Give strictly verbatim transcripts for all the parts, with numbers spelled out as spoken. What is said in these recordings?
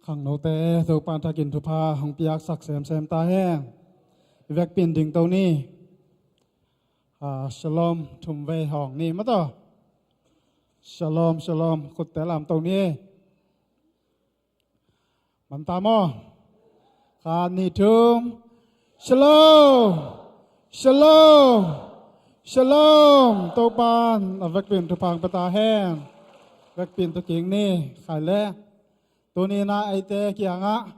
Khangnote Topan thakin thupha hong piaksak semsem ta hen. I vekpi in dingto ni. Ah, shalom thum vei hong ni maw taw. Shalom, shalom. Khutte lamto ni. Manta maw. Khat, nih, thum. Shalom. Shalom. Shalom. Topan a vekpi in thupha hong pia ta hen. Vekpi in thakin ni. Khai le. Tuni-in ah eite kiangah,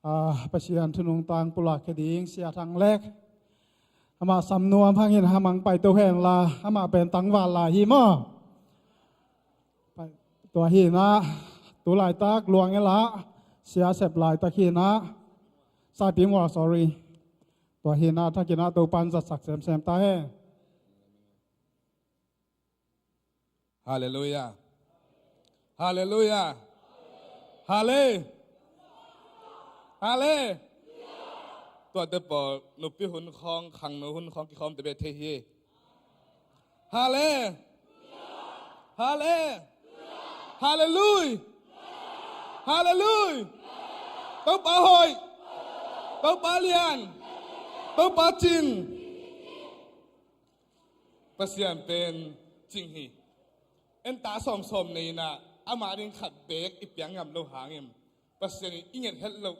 ah, Pasian thu nungtang pulak khia ding Sia Thang Lek, amah sam nuam hangin amah hong paito hen la, amah pen tangval lai hi maw. Pai, tua hi-in ah, tu laitak luang e la, Sia sep laitak hi-in ah, Saipi Mual, sorry. Tua hi-in ah, thakin ah Topan zatsak semsem ta hen. Halleluiah. Halleluiah. Halle. Halle. Tuate pawl nupi hun khawng, khangno hun khawng kikhawm te bek thei hi. Halle. Halle. Halleluiah. Halleluiah. Topa hoih. Topa lian. Topa cing. Pasian pen cing hi. En ta sawmsawm nei-in ah, amah ding khat beek i piak ngam lo hangin, Pasian in i nget het loh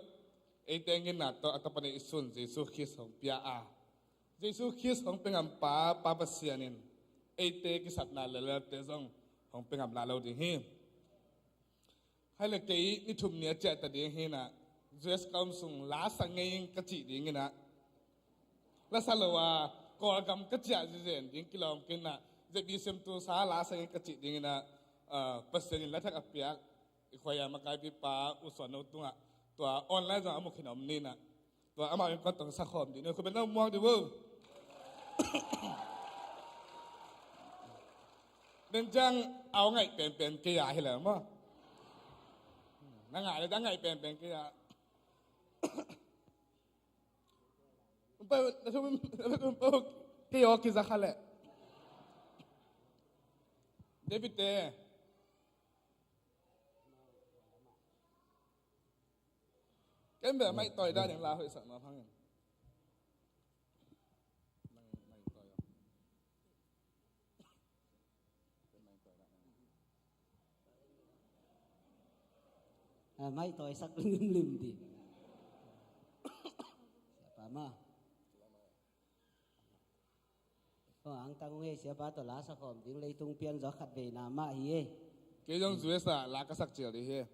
eite ngetna tawh a Topa Jesu in Jesu Khrist hong pia a, Jesu Khrist hong pia ngampa Pa Pasian in eite kisapna leulaute zong hong pia ngam lai lo ding hi. Hai le kei ni thum ni a ciah ta ding hi-in ah, U S ka om sung la sa ngei ing ka cih ding in ah, la sa lo a, Kawlgam ka ciah zenzen ding kilawm kei in ah, Z B C M tu sa la sa ngei ka cih ding in ah, ah, Pasian in la thak a piak i khuai a makaipipa U Suan No tungah, tua online zong a mu khin om ni-in ah, tua amah in kong tong sa khawm dih ni, khu bek na muak dih vo. Nen ciang au ngaih penpen kei a hi le maw. Na ngaih le a ngaih penpen kei a. Kei aw kiza kha le. David te. Ken beh maih tawi dah ding la hoih sak nuam hangin. Ah, maih tawi sak limlim di. Siapa mah? Oh, ang tang ung e, siapa tawh la sak khawm ding leitung pian zaw khat veina mah hi e. Kei zong U S ah la ka sak cial dih hi.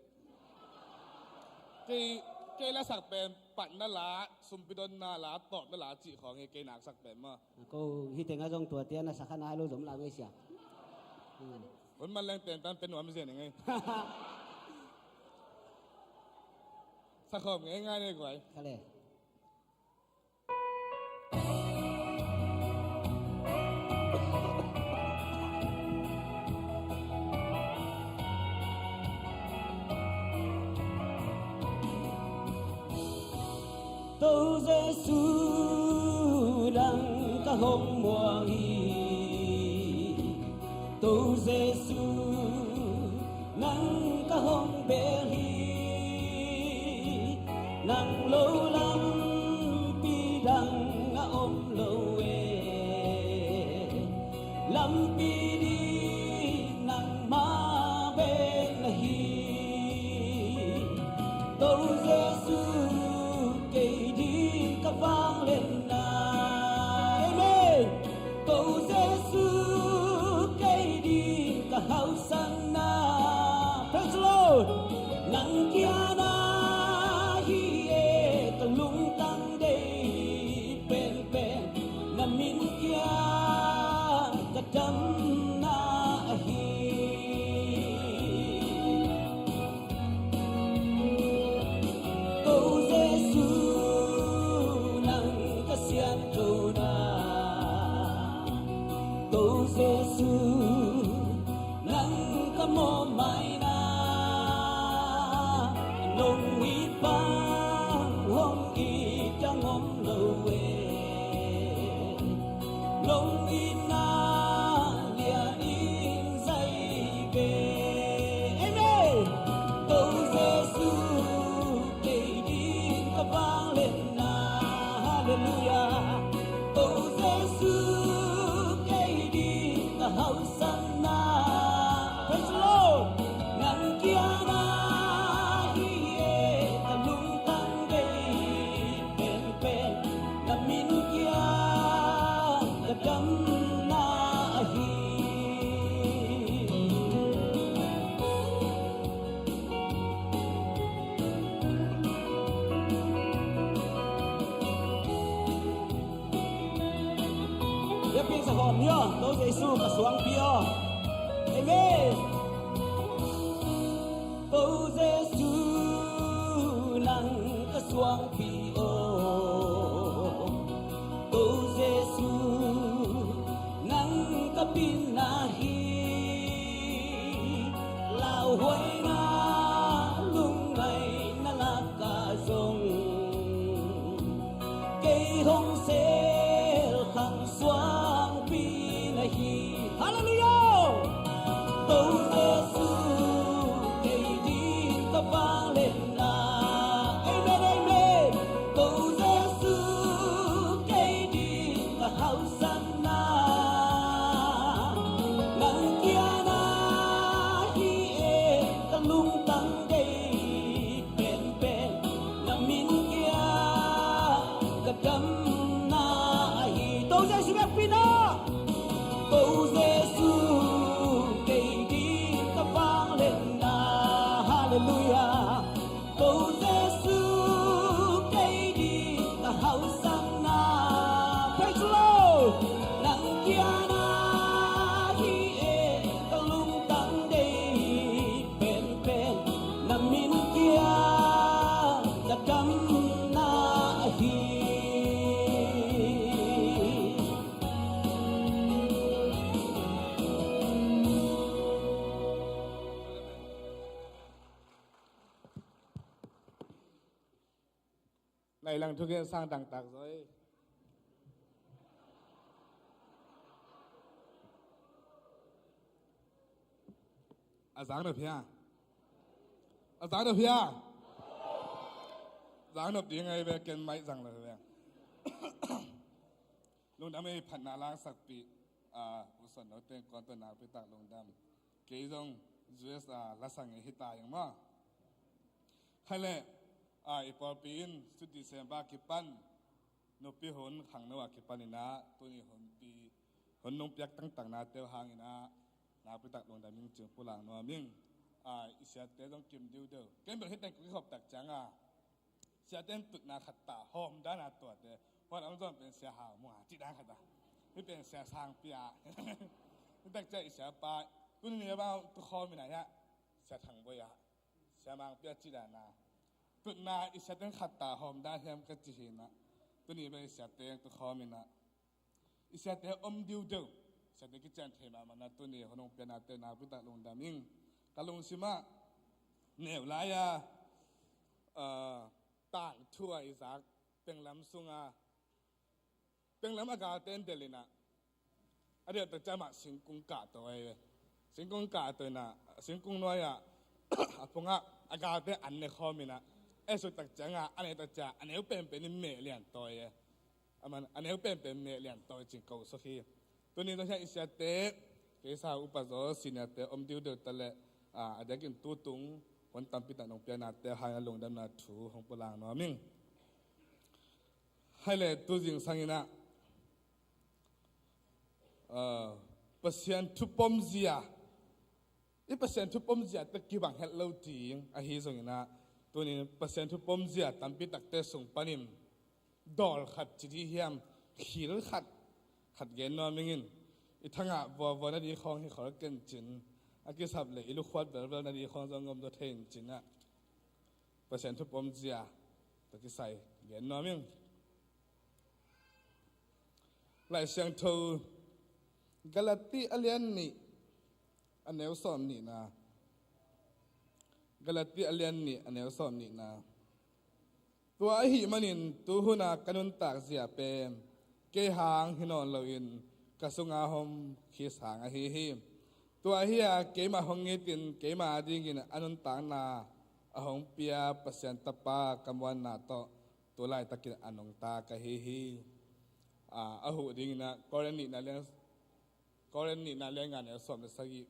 Kei, kei la sak pen patna la, sumpidonna la, tawpna la cih khawng hi, kei nak sak pen maw. Ko hih tengah zong tua tian a sak kha nai lo zom la ngei sia. Hmm. Hun man leng tentan pen nuam zen ngei. Sak khawm ngei ngai nei guai. Ka le. To Jesu nang ka hong muang hi. To Jesu nang ka hong bel hi. Nang lo lampi dang a om lo e. Lampi ding nangmah bek na hi. To Jesu kei ding ka vangliatna. Amen. To Jesu kei ding ka hausakna. Praise the Lord. Nang kia na hi e ka lungtang dei penpen. Na min kiang ka damna ahi. To Jesu nang ka sianthona. To Jesu nang ka mawhmaina. Lung it bang hong it dang om lo e. Lung itna lian in zai ve. Amen. To Jesu Piangsak hawm ni aw, To Jesu ka suangpi aw. Amen. To Jesu nang ka suangpi aw. To Jesu nang ka pina hi. Lauhuaina lungngaihna lak ah zong kei hong sel khang suangpi na hi. Halleluiah! To Jesu kei ding ka vangliatna. Amen, amen. To Jesu kei ding ka hausakna. Nang kia na hi e, ka lungtang deih penpen na min kia ka damna ahi. To Jesu biakpiakna. To Jesu kei ding ka vangliatna. Halleluiah. To Jesu kei ding ka hausakna. Praise the Lord. Nang kia na hi e, ka lungtang deih penpen na min kia ka damna ahi. Nai lang thugen sang dangtak zaw ei. A zang nop hia? A zang nop hia? Zang nop ding ahi ve, ken mai zang lo hi ve. Lungdam ei, phatna langsakpih, ah, U Suan Lo teng kuan tawh nakpi tak lungdam. Kei zong U S a lasang ei hi ta ing maw. Khaile, ah, i pawlpi in sut December kipan nupi hun khangno a kipan inah tuni hunpi hun nong piak tangtakna teu hang inah nakpi tak lungdam ing cing pulak nuam ing. Ah, i siate zong kim diudeu. Ken bel hi teng kong kikhop tak cianga siate in tutna khat ta hawm dana tuate. Huan a hong zawn pen Sia Hau Mung a cih dan khat a, hi pen Sia Sang Pia. Hi tak ciang i siapa tuni ni a bang tu khawm inah hiah Sia Thang Boi a, Sia Mang Pia cih dana tutna i siate in khat ta hawm dan hiam ka ci hi inah tuni bel i siate in tu khawm inah i siate om diudeu. Siate kician thei mahmahna tuni hun hong pianate nakpi tak lungdam ing. Ka lungsimah neu lai-a, ah, tangthu a i zak penglam sunga penglam a galte in delh inah a delh tak ciang amah singkung kahto ahi ve. Singkung kahto inah singkung nuai-ah a phungah a galte an ne khawm inah a sut tak cianga a ne tak ciang a neu penpen in meh liantawi e. Aman a neu penpen meh liantawi cing ko suk hi. Tuni zong hiah i siate, kei sa upa zaw seniorte om diudeu ta leh, ah, a diakin tutung hun tampi tak nong pianate hang a lungdamna thu hong pulak nuam ing. Haile tu zingsang inah, ah, Pasian thu pomzia, i Pasian thu pomzia te kibang het lo ding ahi zong inah tuni Pasian thu pomzia tampi takte sung panin dawl khat ci dih hiam, khil khat, khat gen nuam ing in. I thangah vuavua na dih khawng hi khol ken cin, a kisap leh i lukhuat velvel na dih khawng zong ngom zaw thei in cinah Pasian thu pomzia tawh kisai gen nuam ing. Lai Siangtho Galati a lian nih a neu sawm nihna. Galati a lian nih a neu sawm nihna. Tua ahih manin tuhuna ka nuntak zia pen kei hang hi nawn loin ka sunga hong khis hang ahi hi. Tua hi-a keimah hong itin keima adingin a nuntakna a hong pia Pasian Tapa ka muanna tawh tu laitakin a nungta ka hi hi. A, a huh dinginah Korin nihna lian, Korin nihna lian nga neu sawm le sagih.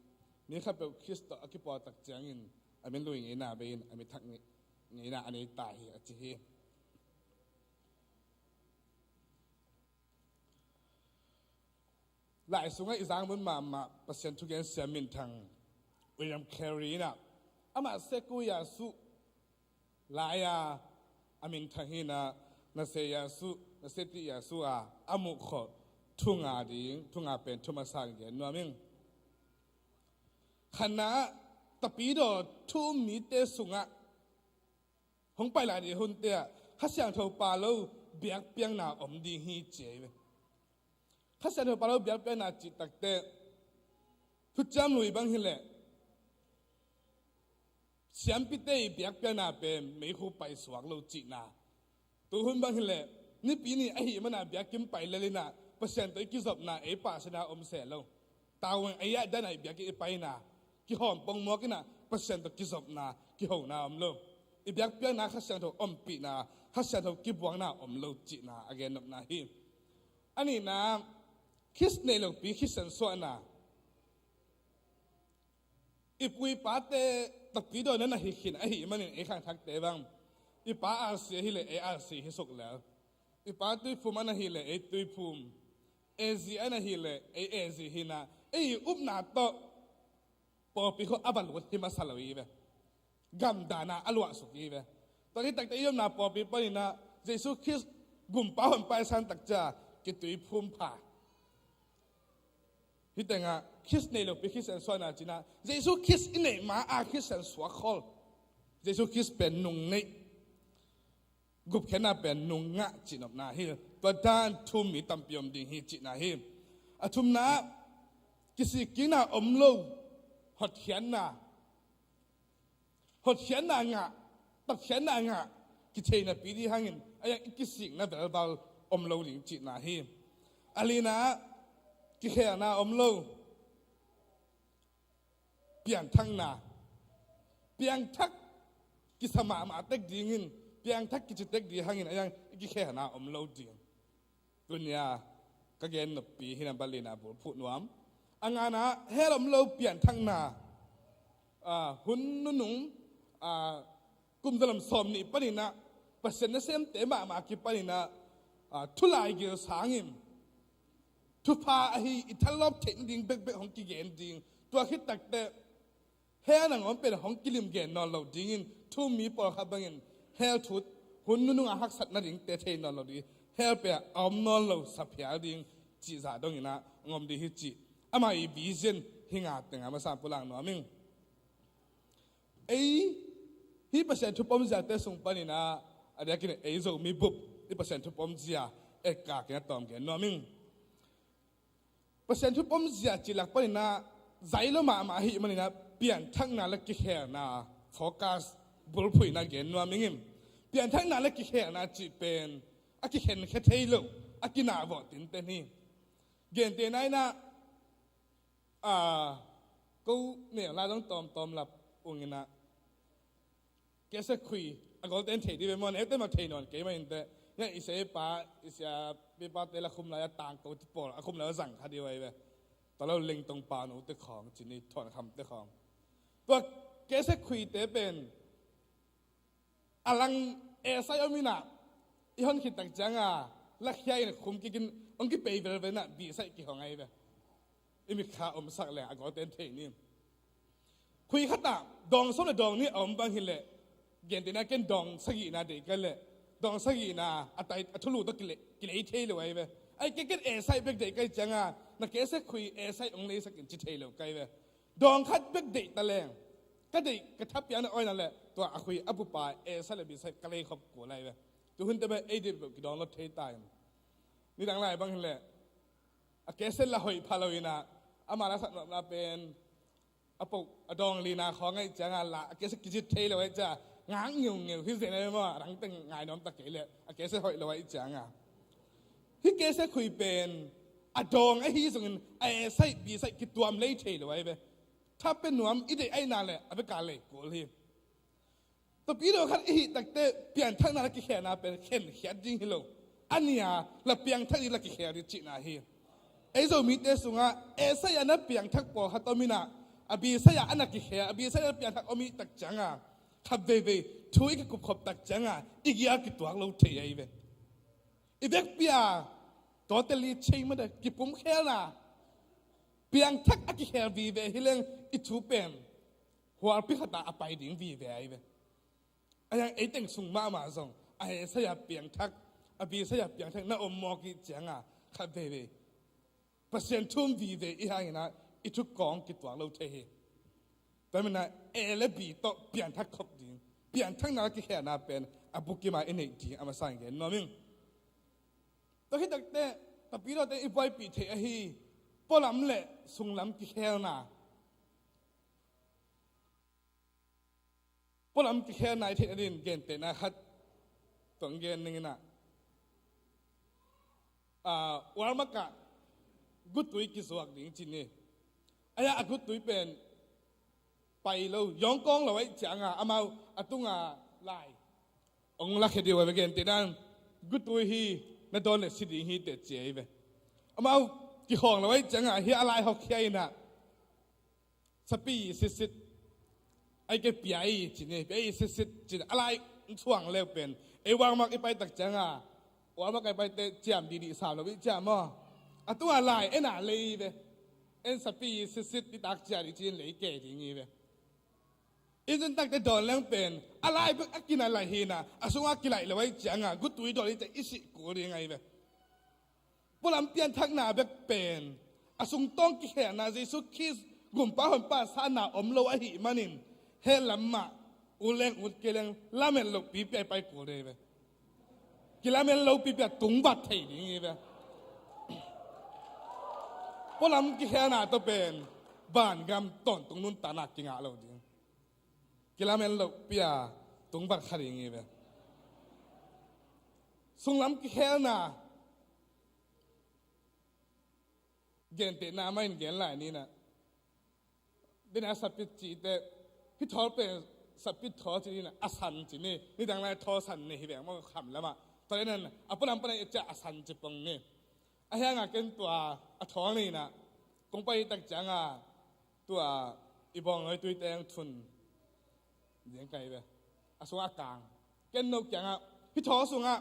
Mi khatpeuh Khrist tawh a kipawl tak ciangin a mi lui ngeina bei-in a mi thak nge-, ngeina a nei ta hi a ci hi. Lai sungah i zang mun mahmah Pasian thugen siam minthang William Carey inah amah Sekou Yasu lai-a a minthang hi inah Naseh Yasu, Naseh Tih Yasu a a muhkholh Thunga ding, thunga pen thu masa in gen nuam ing. Khatna ah, tapidaw thu-um mite sungah hong pai lai ding hunte ah Kha Siangtho pha lo biakpiakna om ding hi ci ahi ve. Kha Siangtho pha lo biakpiakna cih takteh, thuciam lui bang hileh siampite i biakpiakna pen meikhu paisuak lo cihna. Tuhun bang hileh Nipi ni ahih mana biakinn pai lel inah Pasian tawh i kizopna ei pahsiatna om se lo. Tavuan ei ah dan ah i biakinn i paina kihawm pongmawk inah Pasian tawh kizopna kihona om lo. I biakpiakna Kha Siangtho ompihna, Kha Siangtho kibuakna om lo cihna a gennopna hi. A nihna, Khrist nei lopi Khristian suahna. I pu i pate tapidaw na na hi khin ahih manin ei khangthakte bang, i pa arsi ahileh ei arsi hi suk lel. I pa tuiphum a na hileh ei tuiphum, A Z a na hileh ei A Z hi inah ei upna tawh pawlpi khua a va lut hi masa lo hi ve. Gamdana a luahsuk hi ve. Tua hi takteh i omna pawlpi paninah Jesu Khrist gumpa hong paisan takcia kituiphum pha. Hih tengah Khrist nei lopi Khristian suahna cinah Jesu Khrist i neih ma-a Khristian suak khol. Jesu Khrist pen nung neih, gupkhiatna pen nung ngah cihnopna hi. Tua dan thu-um mi tampi om ding hi cihna hi. A thumna ah, kisikkikna om lo hotkhiatna. Hotkhiatna ngah, tatkhiatna ngah, kithei napi ding hangin a yang i kisikna velval om lo ding cihna hi. A lina ah, kikhelna om lo pianthakna. Piangthak kisa mahmah tek dingin, piangthak kici tek ding hangin a yang i kikhelna om lo ding. Tunia ka gen noppi hi na, balina bulphuh nuam. A ngana hell om lo pianthakna, ah, hun nunung, ah, kum zalom sawm nih paninah Pasian nasemte mahmah kipaninah, ah, thulaigil sangin thupha ahi i thalawp theih nading bekbek hong kigen ding. Tua khit takteh hell nangawn pen hong kilim gen nawn lo dingin, thu-um mi pawlkhat bangin hell thu hun nununga haksat nadingte thei nawn lo ding, hell pen a om nawn lo sa phial ding cih zah donginah hong om ding hi cih ama i vision hi nga tenga masa pulak nuam ing. Ei hih Pasian thupom ziate sung paninah a diakin ei Zomi bup i Pasian thupom zia etkak in a tawm gen nuam ing. Pasian thupom zia cih lak paninah zailo mahmah ahih maninah pianthakna le kikhelna focus bulphuhna gen nuam ing. Pianthakna le kikhelna cih pen a kikhenkhia thei lo, a kinahvawh tinten hi. Gentehna inah, ah, ko neu lai dong tawmtawm lap unginah kese khui a golten thei dih ve maw, neute mah thei nawn kei mah inteh. Nia i sia i pa, i sia pipate la khum lai a tangko ti pawl a khum lai a zang kha dih vai ve. Tua lo lengtong pa nute khawng cini thawn khamte khawng. Tua kese khuite pen a lang esai om inah i hon khit tak cianga lakhia in khum kikin hong kipei velvel inah bisaih kihong ahi ve. I mitkha omsak leng a golten thei ni. Khui khatah dawng sawm le dawng nih a om bang hileh, gentehna ken dawng sagihna deih kai leh, dawng sagihna a tai a thulu tawh kilei, kilei thei lo ahi ve. Ai kei ken esai bek deih kai cianga na kese khui esai hong leisakin ci thei lo kai ve. Dawng khat bek deih ta leng ka deih ka thapiakna awina le tua a khui a bupa esai le bisai ka lei khop kul ahi ve. Tuhunte bek ei deih bek kidawng lot thei ta in. Nidang lai bang hileh a kese la hoih pha lo inah ama la sak nopna pen a poh a dawng lina khawng ahi cianga la a kese kicit thei lo ahi cia ngak ngeungeu hi zen ahi maw, a dangte ngai nuam ta kei leh a kese hoih lo ahi cianga. Hih kese khui pen a dawng ahi zongin a esaih bisaih kituam lei thei lo ahi ve. Tha pe nuam i deih aihna le a beka lei kul hi. Tapidaw khat i hih takte pianthakna la kikhelna pen khenkhiat ding hi lo. A nia la piangthak ding la kikhel ding cihna hi. Ei Zomite sungah esai a na piangthak pawlkhat om inah a bisai a na kikhel, a bisai a na piangthak om i hih tak cianga khat veivei thu i kikupkhop tak cianga i gial kituak lo thei ahi ve. I vekpi a totally change mah de kipumkhelna piangthak a kikhel vive hileng i thu pen hualpi khatah a pai ding vive ahi ve. A yang ei teng sung mahmah zong a esai a piangthak, a bisai a piangthak na om mawk i hih cianga khat veivei Pasian thu om vive i hih hangin ah i thukawng kituak lo thei hi. Tua manin ah A le B tawh pianthak khop ding, pianthakna kikhelna pen a bukima i neih ding a masa in gen nuam ing. Tua hi takteh, Tapidaw te i buaipih theih ahi pualam le sunglam kikhelna. Pualam kikhelna i theihna dingin gentehna khat tawh gen ning in ah, ah, Walmart ah gutui kizuak ding ci ni. Ahi a gutui pen pai lo, yawngkawng lo ahih ciangin ah amau a tungah lai hong lakhia ding uh a ve. Gentehna in gutui hi, na dawn leh si ding hi teh ci ahi ve. Amau kihawng lo ahih ciangin ah hih a lai hawkkhia in ah, sapi sisit, ai ke pia i ci ni, pia i sisit ci ni, a lai suang leu pen ei Walmart i pai tak ciangin ah, Walmart i pai teh ciam didi sam lo i ciam maw? A tungah lai en a lei ve. En sapi sisit i tak ciam didi ci in lei kei ding hi ve. I zin tak teh dawn leng pen a lai bek a kinai lai hi in ah, a sungah kilaih lo ahih ciangin ah gutui dawn i teh i sih kul ding ahi ve. Pualam pianthakna bek pen a sungtawng kikhelna, Jesu Khrist gumpa honpa sanna om lo ahih manin, heh lam mah ut leng ut kei leng lamen loh pipi a i pai kul ding hi ve. Kilamen lo pipi a tungvat thei ding hi ve. Pualam kikhelna tawh pen vangam tawntung nuntakna kingah lo ding. Kilamen loh pi a tungvat kha ding hi ve. Sunglam kikhelna gentehna mah in gen lai ni in ah, dena sapit cih teh, hih thawl pen sapit thawl ci ni in ah, a san ci ni, nidang lai thawl san nei hi veng maw kham lamah. Tua leh nan a pualam pan a i ciah a san ci pong ni. Ahi hangin ken tua a thawl nei in ah, kong pai tak ciangin ah tua i bawngnawi tui teng thun ding ka hi ve. A sungah a kang. Ken no kiangah, hih thawl sungah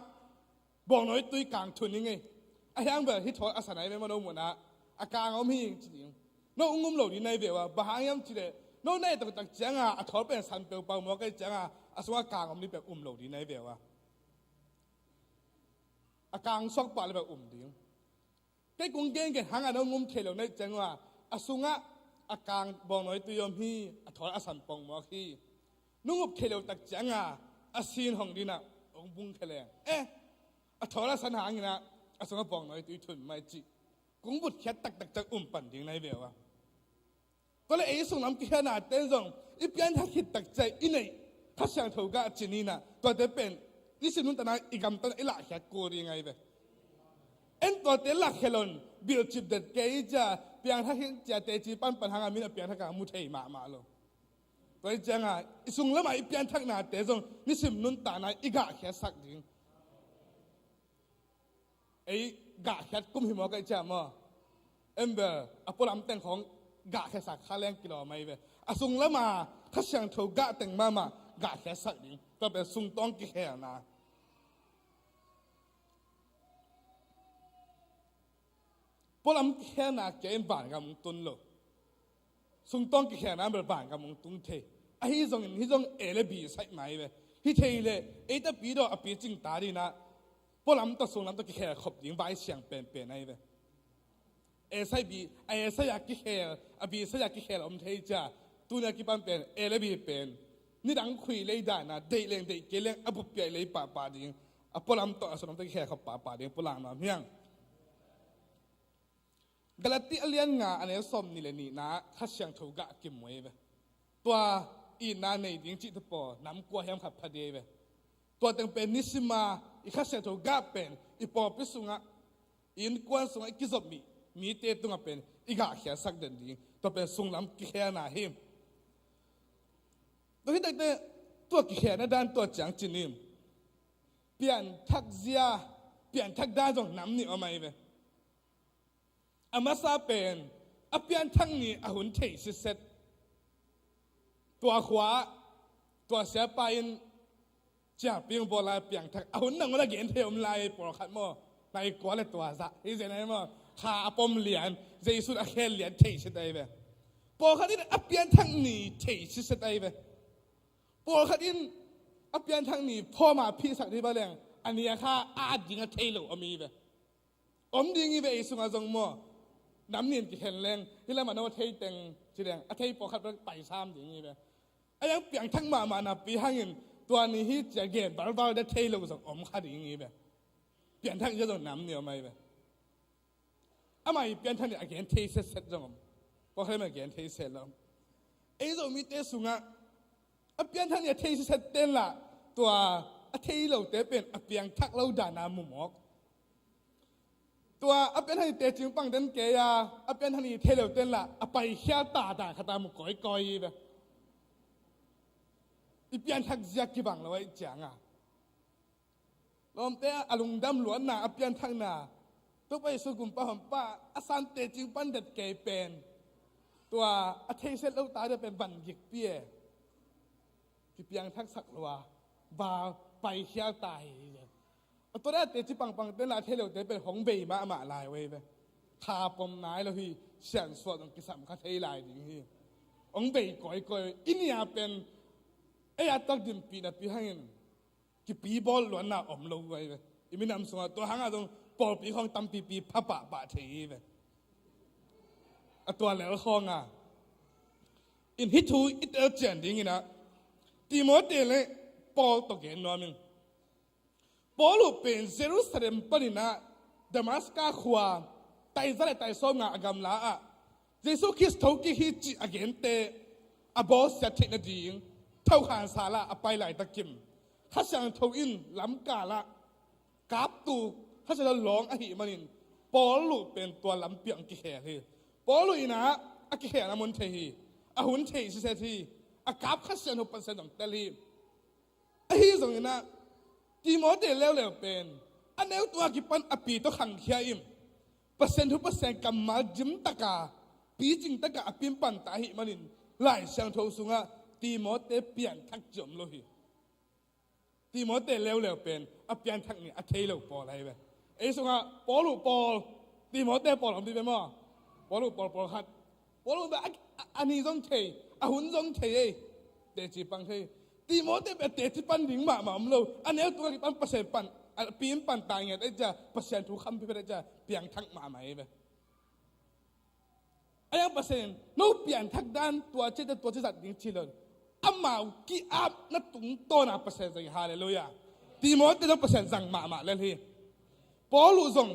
bawngnawi tui kang thun hi ngei. Ahi hang bel hih thawl a san ahi ve maw, no muhna a kang a om hi ci ding. No ung um lo ding na hi ve ua, bang hang hiam cih leh no na et taktak ciangin a thawl pen san peuhpeuh mawk ahih ciangin a sungah kang om ding pen um lo ding na hi ve ua. A kang suak pah leh bel um ding. Kei kong gengen hangin nong um thei lo na hih ciangin a sungah a kang bawngnawi tui om hi, a thawl a san pong mawk hi. Nong up thei lo tak ciangin a sin hong ding in hong bung khe leng, eh, a thawl a san hangin a sungah bawngnawi tui thun mai cih kong butkhiat taktak ciang um pan ding na hi ve ua. Tua leh ei sunglam kikhelnate in zong i pianthak khit tak ciang i neih Kha Siangtho gah ci ni in, tuate pen nisim nuntakna i gamtatna i lahkhiat kul ding ahi ve. En tuate lahkhia lo in bilcip det kei ciang piangthak hi ci a teci panpan hangin mi in a piangthak a mu thei mahmah lo. Tua hi ciangin i sunglamah i pianthaknate zong nisim nuntakna i gahkhiatsak ding. Ei gahkhiat kum hi mawk ahih ciang maw? En bel a pualam teng khawng gahkhiatsak kha leng kilawm ahi ve. A sunglamah Kha Siangtho gah teng mahmah gahkhiatsak ding. Tua pen sungtawng kikhelna. Pualam kikhelna kia in vangam hong tun lo. Sungtawng kikhelna bel vangam hong tung thei. Ahi zongin hih zong A le B saih mai ve. Hi thei leh ei Tapidaw a picing ta ding in pualam tawh sunglam tawh kikhel khop ding vai siang penpen ahi ve. A saih B, a A saih a kikhel, a B saih a kikhel om thei ciang, tuni a kipan pen A le B pen nidang khui lei dan a, deih leng deih kei leng a bup piaih lei pahpah ding. A pualam tawh a sunglam tawh kikhel khop pahpah ding pulak nuam hi hang. Galati a lian nga a neu sawmnih le nihna Kha Siangtho gah kimu ahi ve. Tua itna nei ding cih tawh pawl nam kua hiam khat pha ding ahi ve. Tua teng pen nisim a i Kha Siangtho gah pen i pawlpi sungah, i innkuan sungah i kizop mi, mite tungah pen i gahkhiatsak den ding. Tua pen sunglam kikhelna hi. Tua hi takte tua kikhelna dan tua ciang ci ni. Pianthak zia, pianthak dan zong nam nih om ahi ve. A masa pen a pianthak ni a hun thei sitset. Tua khua ah tua siapa in cialpi hong bawl lai a piangthak, a hun nangawn a gen thei om lai, pawlkhat maw, nai kua le tua zah hi zen ahi maw, kha a pom lian, Jesu in a khel lian thei sitset ahi ve. Pawlkhat in a pianthak ni thei sitset ahi ve. Pawlkhat in a pianthak ni phawm a phihsak ding va leng a nia kha a at ding a thei lo om hi ve. Om ding hi ve ei sungah zong maw. Nam nih in kikhen leng, hih lamah no a thei teng ci leng, a thei pawlkhat bek pai sam ding hi ve. A yang piangthak mahmah napi hangin, tua ni hi ci a gen valval ding thei lo zong om kha ding hi ve. Piangthak zia zong nam nih om ahi ve. Amah i piangthak nih a gen thei setset zong om. Pawlkhat nih a gen thei set lo. Ei Zomite sungah a piangthak nih a thei setset ten lah, tua a thei lote pen a piangthak lo dan a mu mawk. Tua a piangthak nih tecing pang den kei a, a piangthak nih thei lo ten lah a paikhial ta dan khat a mu kawikawi hi ve. I piangthak zia kibang lo ahih ciangin. Lawmte a lungdam luatna, a pianthakna, Topa Jesu gumpa honpa a san tecing pan det kei pen, tua a theiset lo ta deuh pen van gikpi e. Kipiangthaksak lua, va paikhial ta hi. A tua deuh a teci pangpang ten lah a thei lote pen hong bei mahmah lai uh hi ve. Kha pom nai lo hi, siansuah zong kisam kha thei lai ding hi. Hong bei kawikawi, i nia pen ei a tak dimpih napi hangin kipi bawl luanna om lo uh ahi ve. I minam sungah tua hangah zong pawlpi khawng tampipi pha pahpah thei hi ve. A tua lel khawngah in hih thu i telcian dinginah Timote le Paul tawh gen nuam ing. Paul uh pen Jerusalem paninah Damaska khua taiza le taisawm nga a gamla ah Jesu Khrist thokik hi cih a gente a bawlsiat theih nading thokhan salah a pai laitakin Kha Siangtho in lamkalah kaptu Kha Siangtho lawng ahih manin Paul uh pen tua lampi ah kikhel hi. Paul uh inah a kikhel a mun thei hi. A hun thei siset hi. A kap Kha Siangtho Pasian zong tel hi. Ahi zonginah Timote leuleu pen a neu tungah kipan a pi tawh khangkhia in Pasian thu Pasian kammal dimtaka picingtaka a pin panta ahih manin Lai Siangtho sungah Timote pianthak ci om lo hi. Timote leuleu pen a pianthak nih a thei lo pawl ahi ve. Ei sungah Paul uh pawl, Timote pawl om dih ve maw? Paul uh pawl pawlkhat. Paul uh beh a, a, a ni zong thei, a hun zong thei ei. Teci pang thei. Timote beh a teci pan ding mahmah om lo. A neu tungah kipan Pasian pan, a pin pan ta ngiat ei cia, Pasian thu khampi phet ei cia, piangthak mahmah ei ve. A yang Pasian in no pianthak dan tua ciate tua ci zat ding ci lo. Amau ki-apna tungtawna Pasian zang hi. Halleluiah. Timote zong Pasian zang mahmah lel hi. Paul uh zong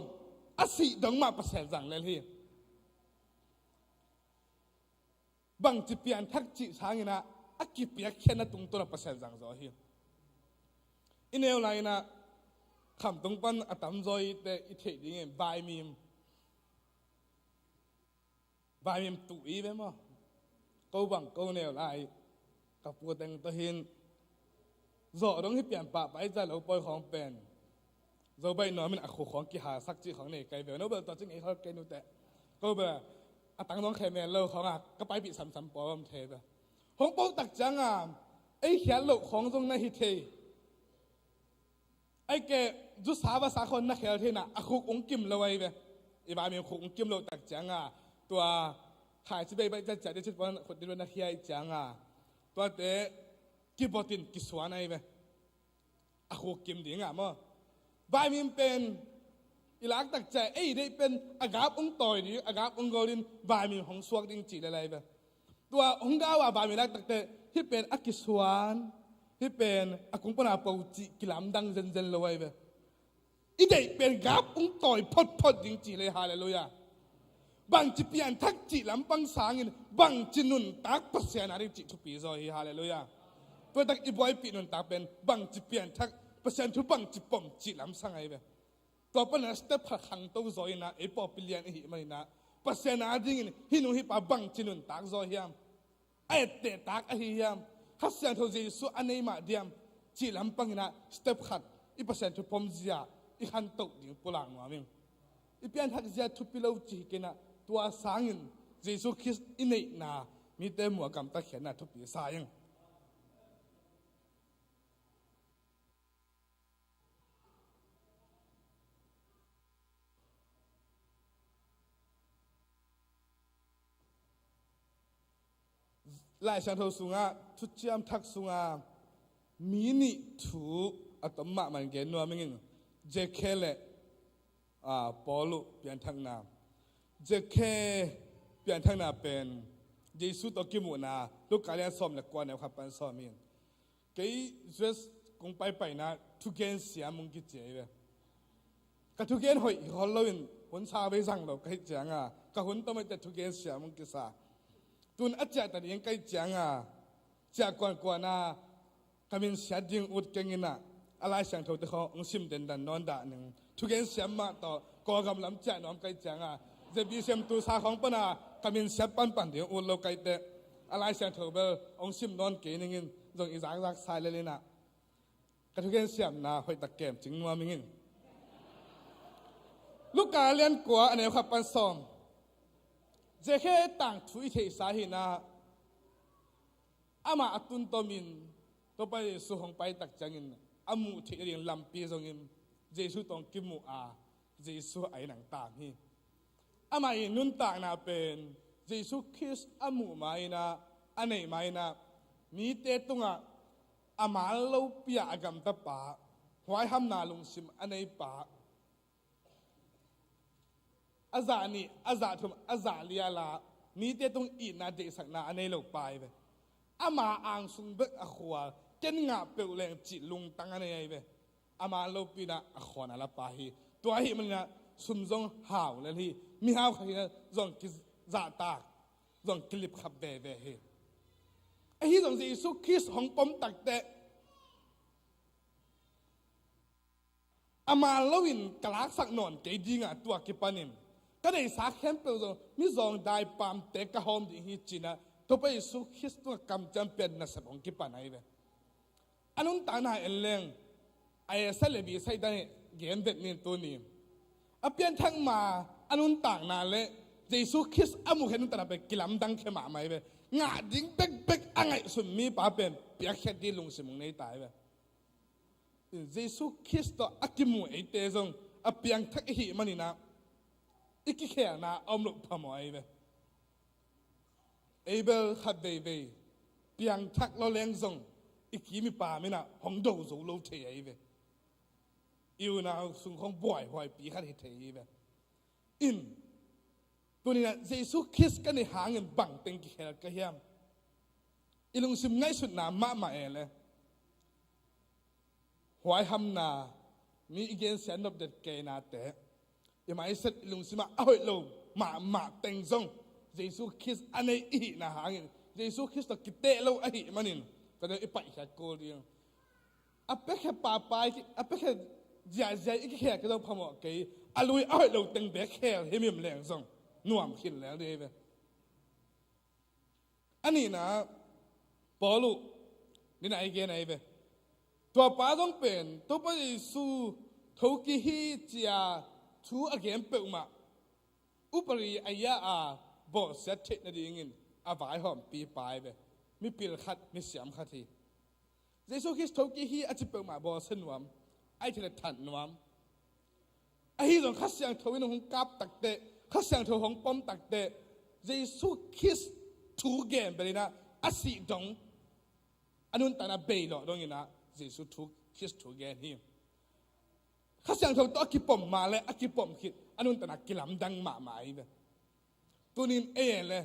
a sih dong mah Pasian zang lel hi. Bangci pianthak cih sanginah a kipiakkhiatna tungtawna Pasian zang zaw hi. I neu lai-inah khamtung pan a tamzaw ite i theih dingin vaimim Vaimim tuh i ve maw? Ko bang ko neu lai ka pu teng tawh hin zawh dong hi pian pahpah i ca lo pawi khawng pen zo baih nuamin a khu khawng kihalsak cih khawng nei kai ve. No bel tua cing ei khol kei nute. Ko bel a tang dong khe mel lo khawngah ka paipih samsam pawi om thei ve. Hong po tak cianga ei khiat loh khawng zong na hi thei. Ai ke, zusa vasa khawng na khel thei na, a khuk ung kim lo ai ve. I vaimim khuk ung kim lo tak cianga tua khaici bei baih ciatciat i cit puan khut dilo na khia i cianga tuate kibotin kisuan ai ve. A khuk kim dinga maw? Vaimim pen i lak tak cia ei deih pen a gap ung tawi ding, a gap ung gol din vaimim hong suak ding cih le lai ve. Tua hong gau a vaimim lak takte hih pen a kisuan, hih pen a kung pana po cih kilamdang zenzen lo ai ve. I deih pen gap ung tawi photphot ding cih le. Halleluiah. Bangci pianthak cih lampang sangin bangci nuntak Pasian a ding cih thupi zaw hi. Halleluiah. Tuatak i buaipih nuntak pen bangci pianthak, Pasian thu bangci pom cih lam sang ai ve. Tua pana step khat khangto zaw inah ei pawlpi lian i hih maninah Pasian a dingin hih nu hih pa bangci nuntak zaw hiam? A ettehtak ahi hiam? Kha Siangtho Jesu a nei mah diam? Cih lampanginah step khat i Pasian thu pom zia i khantoh ding pulak nuam ing. I pianthak zia thupi lo cih hi kenah tua sangin Jesu Khrist i neihna mite muh a gamta khiatna thupi sa ing. Lai Siangtho sungah thuciam thak sungah mi nih thu a tom mahmah in gen nuam ing. Zekhe le Paul uh pianthakna. Zakhe pianthakna pen Jesu tawh kimuhna, Luka lian sawm le kua, neu khat pan sawm in. Kei U S kong paipaina thugen siam hong kici hi ve. Ka thugen hoih hi khol loin hun sa vei zang lo ka hih cianga ka hun tawh maite thugen siam hong kisa. Tun a ciahta ding ka hih cianga ciah kuankuana ka min siat ding ut keng in ah, a Lai Siangtho te khawng hong sim dendan nawn dah ning. Thugen siam mah tawh Kawlgam lam ciah nuam ka hih cianga Z B C M tu sa khawng pana ka min siat panpan ding ut lo ka hih teh, a Lai Siangtho bel hong sim nawn kei ning in zong i zakzak sa lel in ah, ka thugen siamna hoihtak kem cing nuam ing in. Luka lian kua, a neu khat pan sawm. Zakhe tangthu i theihsa hi in ah, amah a tun tomin Topa Jesu hong paitak ciangin a muh theih nading lampi zongin Jesu tawh kimuh a, Jesu a inn ah taam hi. Amah i nuntakna pen Jesu Khrist a muh ma in ah, a neih ma in ah, mite tungah a man lopi-a a gamtapa, huaihamna lungsim a neipa, a zah nih, a zah thum, a zah li-a la, mite tung itna deihsakna a nei lo pa hi ve. Ama angsung bek a khual, ken ngah peuh leng cih lungtang a nei ahi ve. A man lopi in ah a khawn a la pa hi. Tua ahih manin ah sum zong hau lel hi. Mihau khat hi in ah zong kizahtak, zong kilipkhap veve hi. Ahi zong Jesu Khrist hong pom takteh, a man loin ka laksak nawn kei dinga tua kipanin ka deihsa khempeuh zong mizawng daipamte ka hawm ding hi ci-in ah Topa Jesu Khrist tungah kamciam pian nasep hong kipan ahi ve. A nuntakna en leng, a A side le B side dan hi gen vet ning tuni. A pianthak ma, a nuntakna le Jesu Khrist a muhkhiat nuntakna pen kilamdang khia mahmah ahi ve. Ngah ding bekbek a ngaihsun mipa pen piakkhiat ding lungsim hong nei ta ahi ve. Jesu Khrist tawh a kimu eite zong a piangthak i hih manin ah i kikhelna a om loh phamawh ahi ve. Ei bel khat veivei piangthak lawleng zong i kim i pam in ah hong do zo lo thei ahi ve. I unau sung khawng buaihuaipi khat hi thei ahi ve. In, tuni-in ah Jesu Khrist ka neih hangin bangteng kikhel ka hiam? I lungsim ngaihsutna mahmah e le. Huaihamna, mi i gensia nopdet keinate, i maiset i lungsimah a hoih lo mahmah teng zong Jesu Khrist a nei i hihna hangin, Jesu Khrist tawh kiteh lo ahih manin, ka deuh i paihkhiat kul ding. A piakhia papa, a piakhia ziahziah i kikhel kei zong phamawh kei, a lui a hoih lo teng bek khel himhim leng zong nuam khin lel ding hi ve. A nihna, Paul uh, nina i gen ahi ve. Tua pa zong pen Topa Jesu thokik hi ci-a thu a gen peuhmah, upadi a ia a bawlsiat theih nadingin a vaihawmpi pa ahi ve. Mipil khat, misiam khat hi. Jesu Khrist thokik hi a ci peuhmah bawlsia nuam, a i thei le that nuam. Ahi zong Kha Siangtho in hong kap takteh, Kha Siangtho hong pom takteh, Jesu Khrist thu gen bel in ah a sih dong, a nuntakna bei lawh dong in ah Jesu thu, Khrist thu gen hi. Kha Siangtho tawh a kipom mah le a kipom khit a nuntakna kilamdang mahmah ahi ve. Tunin ei e le,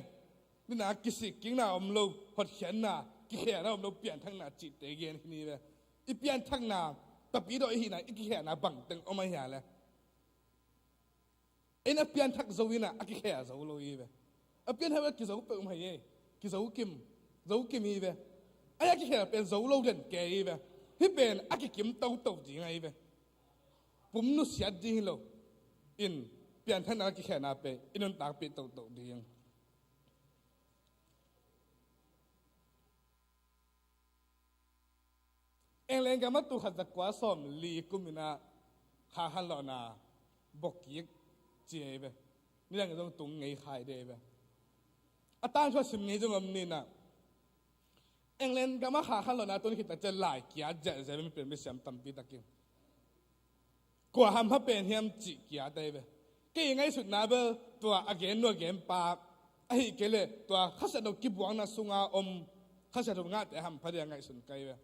nina kisikkikna om lo, hotkhiatna, kikhelna om lo, pianthakna cihte gen hi ni ve. I pianthakna, tapidaw i hihna, i kikhelna bangteng om ahi a le. Ei na pianthak zo in ah a kikhel zo lo hi ve. A pianthak ve kizo peuh om ahi e, kizo kim, zo kim hi ve. Ahi a kikhel pen zo lo den kei hi ve. Hih pen a kikim toto ding ahi ve. Pum nusiat ding hi lo in, pianthakna kikhelna pen i nuntakpih toto ding. England gam ah tul khat za kua sawm li kum in ah kha khanlawhna bawkkik ci ahi ve. Nidang zong tung ngei khai ding ahi ve. A tangthu a sim ngei zong om ni in ah, England gam ah kha khanlawhna tun khit tak ciang lai kiat ziahziah mipil misiam tampi tak in, kua hampha pen hiam cih kiat ahi ve. Kei ngaihsutna bel tua a gen nu a gen pa, ahih kei leh tua Kha Siangtho kibuakna sunga om, Kha Siangtho ngahte hampha ding a ngaihsun ka hi ve.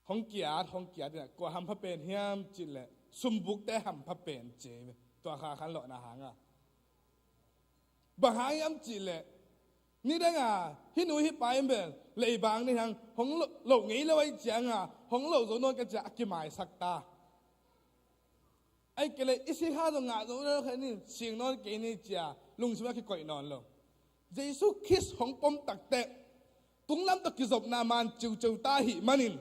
Hong kiat, hong kiat in ah, kua hampha pen hiam cih leh sumbukte hampha pen ci ahi ve. Tua kha khan lawhna hanga. Bang hang hiam cihleh, nidanga hih nu hih pa in bel leibang nei hang hong lo, lo ngei lo ahih cianga hong lo zo nawn kei cia a kimaisak ta. Ahih kei leh i si kha zong ngah zo lo kha ni, sing nawn kei ni cia lungsim a kikoih nawn lo. Jesu Khrist hong pom takteh tunglam tawh kizopna maan ciuciu ta ahih manin,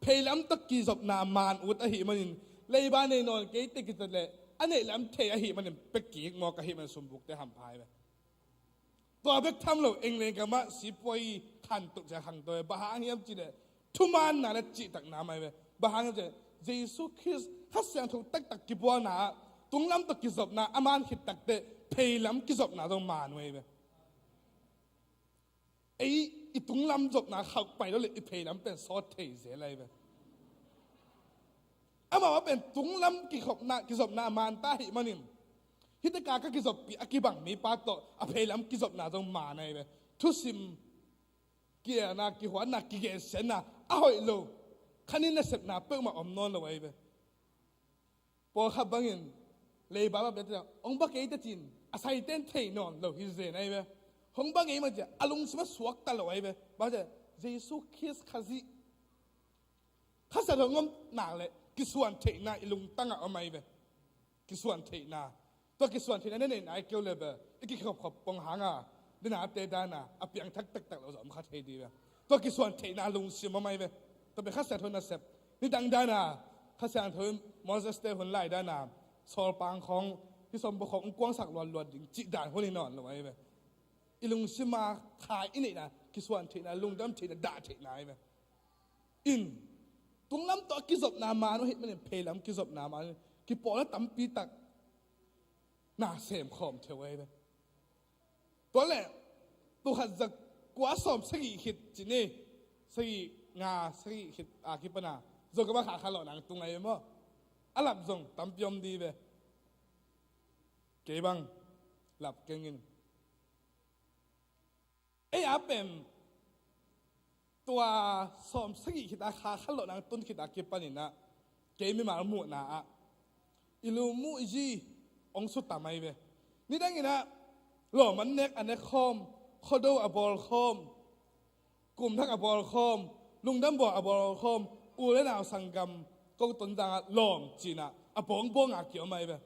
pheilam tawh kizopna maan ut ahih manin, leiba nei nawn kei teh kitat leh a neih lam thei ahih manin pia kik mawk ahih manin sumbukte hampha hi ve. Tua bek tham lo, England gamah sipuai khantoh cia khangto hi ve. Bang hang hiam cihleh thumaanna le cihtakna mah hi ve. Bang hang hiam cihleh Jesu Khrist Kha Siangtho taktak kibualna ah tunglam tawh kizopna a maan khit takteh pheilam kizopna zong maan uh hi ve. Ei i tunglam zopna khauh pai lo le i pheilam pen sawt thei zel ahi ve. Amau a pen tunglam kikhopna, kizopna a maan ta ahih manin, hih tekah ka kizoppih a kibang mipa tawh a pheilam kizopna zong maan ahi ve. Thusim kielna, kihuatna, kigensiatna a hoih lo, khanin nasepna peuhmah om nawn lo ahi ve. Pawlkhat bangin leiba ba biate hong ba kei teh cin a saite in thei nawn lo hi zen ahi ve. Hong ba ngei mah cia a lungsim a suakta lo ahi ve. Bang cia Jesu Khrist Khazih, Kha Siangtho hong om nak leh kisuan theihna i lungtangah om ahi ve. Kisuan theihna. Tua kisuan theihna na neih nai kei uh leh bel i kikhopkhop pong hanga, na nate dana a piangthak taktak lo zong om kha thei ding ve. Tua kisuan theihna lungsim om ahi ve. Tua pen Kha Siangtho nasep. Nidang dana Kha Siangtho in Moses te hun lai dana sawlpang khawng, hih sawmbaw khawng hong kuangsak luatluat ding cih dan hun hi nawn lo ahi ve. I lungsim a kha i neihna kisuan theihna, lungdam theihna, dah theihna ahi ve. In, tunglam tawh a kizopna maan uh ahih manin pheilam kizopna maan uh, kipawlna tampi tak na semkhawm thei uh ahi ve. Tua leh, tul khat za kua sawm sagih khit ci ni, sagih nga sagih khit a kipana Zogam ah kha khan lawhna hong tung ahi ve maw. A lap zong tampi om ding ve. Kei bang lap keng in. Ei a pen tua sawm sagih khit a kha khan lawhna hong tun khit a kipanin ah, kei mimal muhna ah i lum uh i zi hong sutam ahi ve. Nidangin ah lawm an nek a nek khawm, khuado a bawl khawm, kumthak a bawl khawm, lungdam bawl a bawl khawm, u le nau sanggam ko Tonzang ah lawm ci-in ah a bawngbawng a kiom ahi ve.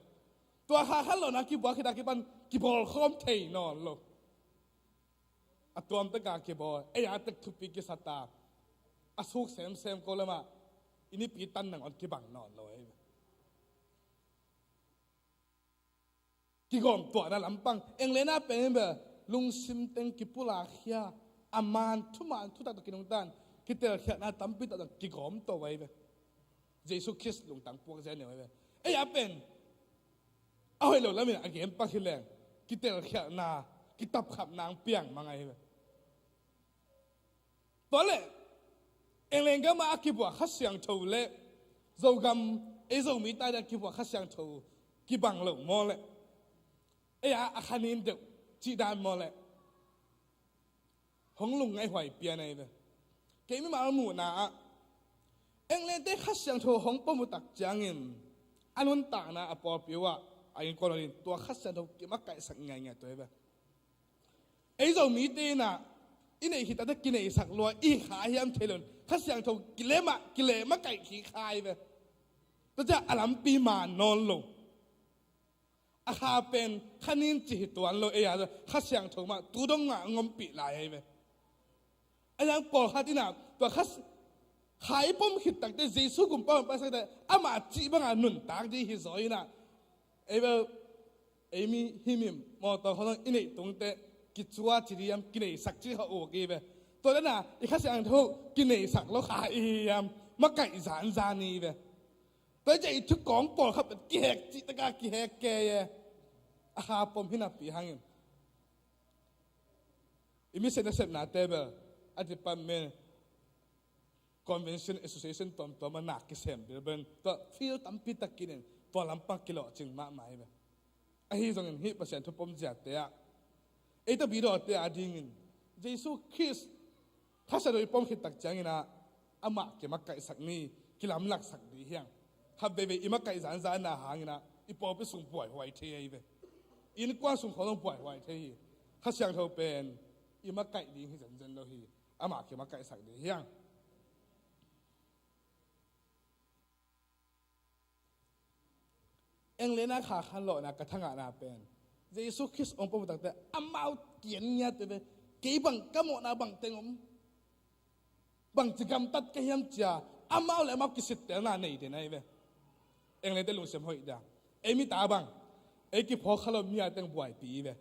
Tua kha khan lawhna kibuak khit a kipan kibawl khawm thei nawn lo. A tuamtek a kibawl, ei a tek thupi kisa ta. A suk semsem ko lamah i nipi tan nangawn kibang nawn lo ahi ve. Kigawmtuahna lampang, England ah pen in bel lungsim teng kipulak khia, a maan, thumaan thutak tawh kinungta in, kitelkhialhna tampi tak zong kigawm to ahi ve. Jesu Khrist lungtang puak zel ni ahi ve. Ei a pen a hoih lo lamin a gen pak hi leng, kitelkhialhna, kitapkhapna hong piang mang ahi ve. Tua leh, England gamah a kibuak Kha Siangtho le Zogam, ei Zomite ading a kibuak Kha Siangtho kibang lo maw leh, ei a, a khanin deuh cih dan maw leh, hong lungngaihhuai pian ahi ve. Kei mimal muhna ah England te Kha Siangtho hong pom uh tak ciangin a nuntakna a pawlpi uh ah a innkuan uh in tua Kha Siangtho kimakaihsak ngaingai tua ahi ve. Ei Zomite in ah i neih khit takte kineisak lua i kha hiam thei lo in Kha Siangtho kilem ah, kilem makaih kik kha ahi ve. Tua ciang a lampi maan nawn lo. A kha pen khanin cih hi tuan lo, ei a Kha Siangtho mah tu dong mah hong ompih lai ahi ve. A yang pawlkhat in ah tua kha, kha i pom khit takte Jesu gumpa hong paisak takte amah cih banga nuntak ding hi zaw in ah, ei bel, ei mi himhim mawtaw khawng i neih tungte kicua ci ding hiam, kineisak ci kha uk hi ve. Tua dana i Kha Siangtho kineisak lo kha i hi hiam, makaih zanzan hi ve. Tua hi ciah i thukawng pawlkhat pen kihek cih taka kihek kei e. A kha pom hi napi hangin i mission nasepnate bel a department, convention, association tuamtuam a nak kisem bilbel in tua field tampi tak kinin tua lampang kilawhcing mahmah hi ve. Ahi zongin hih Pasian thu pom ziate ah ei tawh bidawte a dingin Jesu Khrist Kha Siangtho i pom khit tak ciangin ah amah kimakaihsak ni, kilamlaksak dih hiang. Khat veivei i makaih zanzanna hangin ah I pawlpi sung buaihuai thei ahi ve. Innkuan sung khawng zong buaihuai thei hi. Kha Siangtho pen i makaih ding hi zenzen lo hi. Amah kimakaihsak ding hi hang. England a kha khanlawhna ka thangahna pen Jesu Khrist hong pom takte amau kian ngiat ve. Kei bang ka mawhna bang teng om, bangci gamtat ka hiam cia amau le amau kisittelna nei den ahi ve. England te lungsim hoih dia. Ei mita bang, ei kiphawk kha lo mi a teng buaipi hi ve.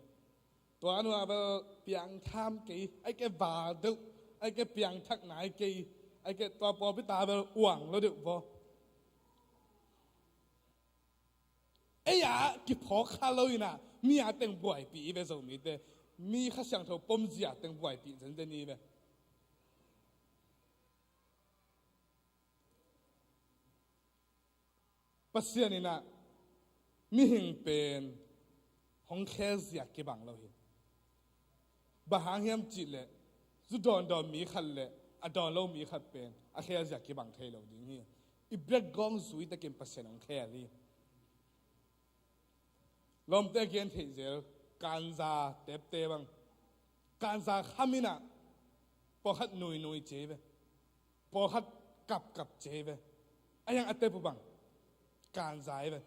Tua nuam bel piangthak kei, ai ke val deuh, ai ke piangthakna ai kei, ai ke tua pawlpi ta bel uang lo deuh vaw. Ei a kiphawk kha lo inah mi a teng buaipi hi ve Zomite. Mi Kha Siangtho pomzia teng buaipi zenzen hi ve. Pasian inah mihing pen hong khelzia kibang lo hi. Bang hang hiam cih leh zu dawndawn mi khat le a dawn lo mi khat pen a khelzia kibang thei lo ding hi. I background zui takin Pasian hong khel hi. Lawmte a gen theih zel, kanza tepte bang, kanza kham inah pawlkhat nuinui ci hi ve, pawlkhat kapkap ci hi ve. A hiang a tep uh bang kanza hi ve.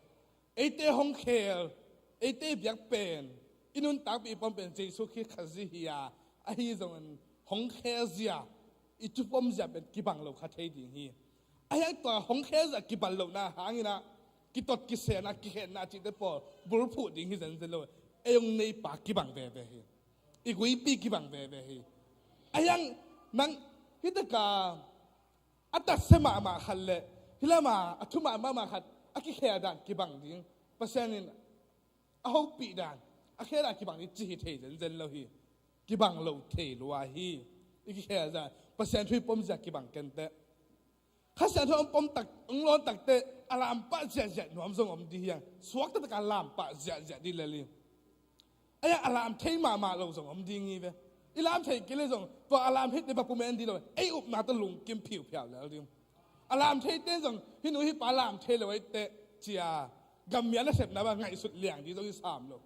Eite hong khel, eite biak pen, i nuntakpih i pom pen Jesu Khrist Khazih hi a, ahi zongin hong khelzia, i thupomzia pen kibang lo kha thei ding hi. A hiang tua hong khelzia kibang lohna hang inah kitot kiselna kikhenna cihte pawl bulphuh ding hi zenzen lo. Ei hong neipa kibang veve hi. I guipi kibang veve hi. A hiang nang hih taka a tatsia mahmah khat le hih lama a thuman mahmah khat a kikhel dan kibang ding. Pasian in a hopih dan, a khel dan kibang ding ci hi thei zenzen lo hi. Kibang lo thei lua hi. I kikhel dan Pasian thu i pomzia kibang kenteh. Kha Siangtho hong pom tak, hong lawn takteh a lampah ziahziah nuam zong om ding hi hang. Suakta taka lampah ziahziah ding lel hi. A hiang a lam thei mahmah lo zong om ding hi ve. I lam thei kei le zong tua a lam theite va pum en ding lo. Ei upna tawh lungkim phiuphiau lel ding. A lam theite zong hih nu hih pa lam thei lo ei teh cia gammial nasepna bang ngaihsut liang ding zong hi sam lo.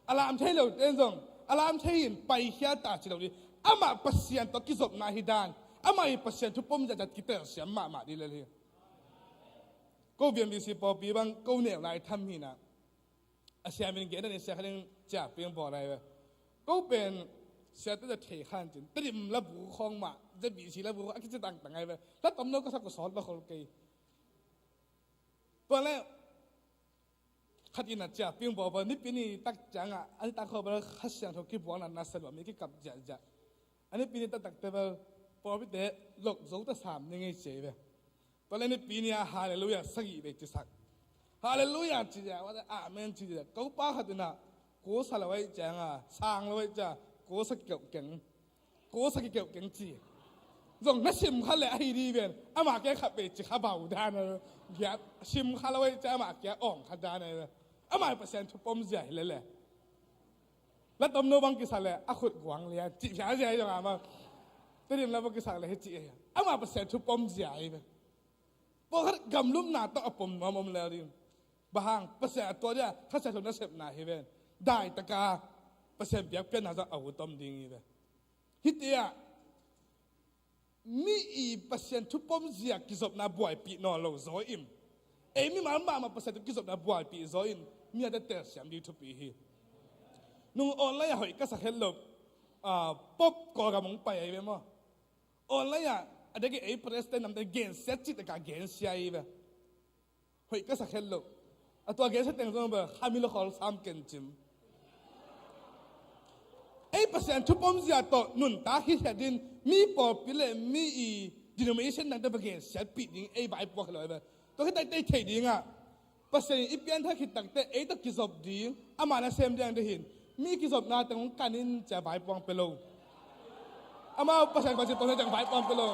A lam thei lote zong a lam thei in paikhia ta ci lo ding. Amah Pasian tawh kizopna hi dan, amah i Pasian thu pomzia zat kitelsiam mahmah ding lel hi. Ko V M B C pawlpi bang ko neu lai tham hinah a siamin gen dan in sia kha ding cia ping bawl lai ve. Ko pen siate za thei khan cin Tedim labu khawng mah, Z B C labu khawng a kici tangtang ai ve. Hla tom no ka sak ko sawt lo khol kei. Tua le khat in a cia ping bawl bawl nipi ni tak ciangah a ni tak khawng bel Kha Siangtho kibuakna na sa lua mi kikap ziahziah. A nipi ni taktakte bel pawlpite lok zo ta sam ni ngei cia hi ve. Tua le nipi ni a Halleluiah sagih vei cisak. Halleluiah ci zia, amen ci zia. Ko pa khat in a kua sa lo ai ciangah sang lo ai cia kua sa keuh keng. Kua sa kikeuh keng ci. Zong na sim kha le ahi di ven. Amah ke khat vei ci kha bau dan a giat sim kha lo ai cia amah kia awng kha dan a. Amah Pasian thu pomzia hi lele. Hla tom no bang kisak le a khut guang lian cih phia zia hi zong a ma. Tedim la bang kisak le hi cih hi. Amah Pasian thu pomzia hi ve. Pawlkhat gamlumna tawh a pom nuam om lel ding. Bang hang Pasian a tua dia Kha Siangtho nasepna hi ven. Daitaka Pasian biakpiakna zong a ut om ding hi ve. Hih tiah mi i Pasian thu pomzia kizopna buaipih nawn lo zaw in ei mimal mahmah Pasian thu kizopna buaipih zaw in mi a tete siam ding thupi hi. Nung online a hoih ka sak het lo, ah, pop Kawlgam hong pai ahi ve maw? Online a a dek i ei president namte gensia cih takah gensia ahi ve. Hoih ka sak het lo. A tua gensia teng zong bel kha mi lo khawl sam kencim. Ei Pasian thu pomzia tawh nuntak hi hiat din mi pawlpi le mi i denomination nangte va gensiatpih ding ei vaipuak hi lo ei bel. Tua khit tak tei thei dingah Pasian in i pianthak khit takte ei tawh kizop ding ama nasem ding ding hin mi kizopna teng hong kan in cia vaipuang pe lo. Amau Pasian khuaci tawh ciang vaipuang pe lo.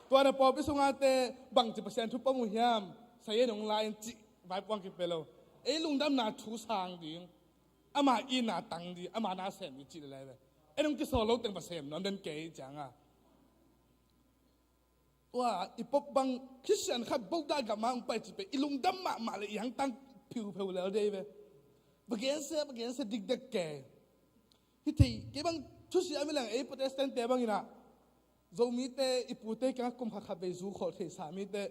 Tua na pawlpi sungate bangci Pasian thu pom uh hiam? Sayen hong la in cih vaipuang kipe lo. Ei lungdamna thu sang ding, ama itna tang ding, ama na sem ding cih le lai ve. Ei nung kisawl lo teng va sem nuam den kei cianga Tua i pop bang Khristian khat bok dah gam ah hong pai cih pen i lungdam mahmah le i hangtang phiupheu lel dei ve. Va gensia, va gensia dikdek ke. Hi thei, kei bang thusia mi leng ei Protestant te bang inah Zomite i pute kiangah kum khat khat vei zu khol theisa mite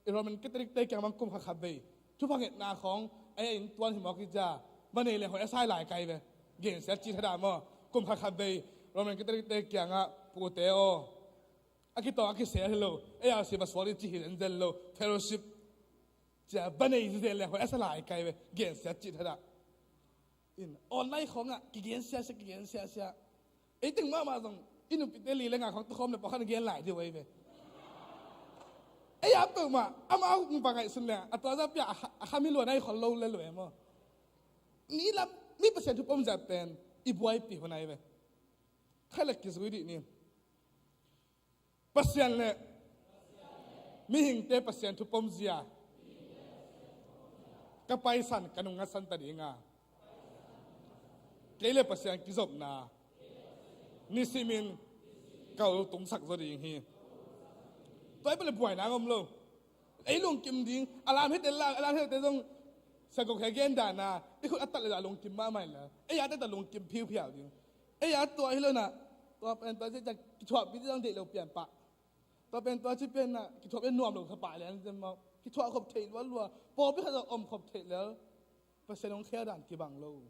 i Roman Catholic te kiang bang kum khat khat vei thupha ngetna khawng ei a inn tuan hi mawk hi cia. Va nei le hoih a sai lai kai ve. Gensia cih thadah maw? Kum khat khat vei Roman Catholic te kiangah pute aw, a kitawng a kisel hi lo, ei a si va sual i ci hi zenzen lo, fellowship cia va nei zenzen le hoih a sa lai kai ve. Gensia cih thadah. In online khawngah kigensia sia, kigensia sia. Ei teng mahmah zong i nupite li le nga khawng tukhawm le pawlkhat na gen lai dih uh ei ve. Ei a peuhmah amau va ngaihsun le a tua za pia a kha mi luan a i khol lo le lo e maw? Mi lam, mi Pasian thu pom zia pen i buaipi hun ai ve. Khailak kizui dih ni. Pasian le mihingte Pasian thu pom zia ka paisan ka nung ngasan ta dinga, kei le Pasian kizopna nisimin ka ul tungsak zaw ding hi. Tua i pale buaina ngom lo. Ei lungkim ding a lam hete la, a lam hete zong sagok he gen dana i khut a tat le a lungkim mahmah le ei a teta lungkim phiuphiau ding. Ei a tua hi lo na, tua pen tua ci cia kithuahpi ding zong deih lo pian pah. Tua pen tua ci pen na kithuah pen nuam lo kha pah le an zem mau. Kithuah khop theih lua lua, pawpi khat zong om khop theih lel. Pasian hong khel dan kibang lo.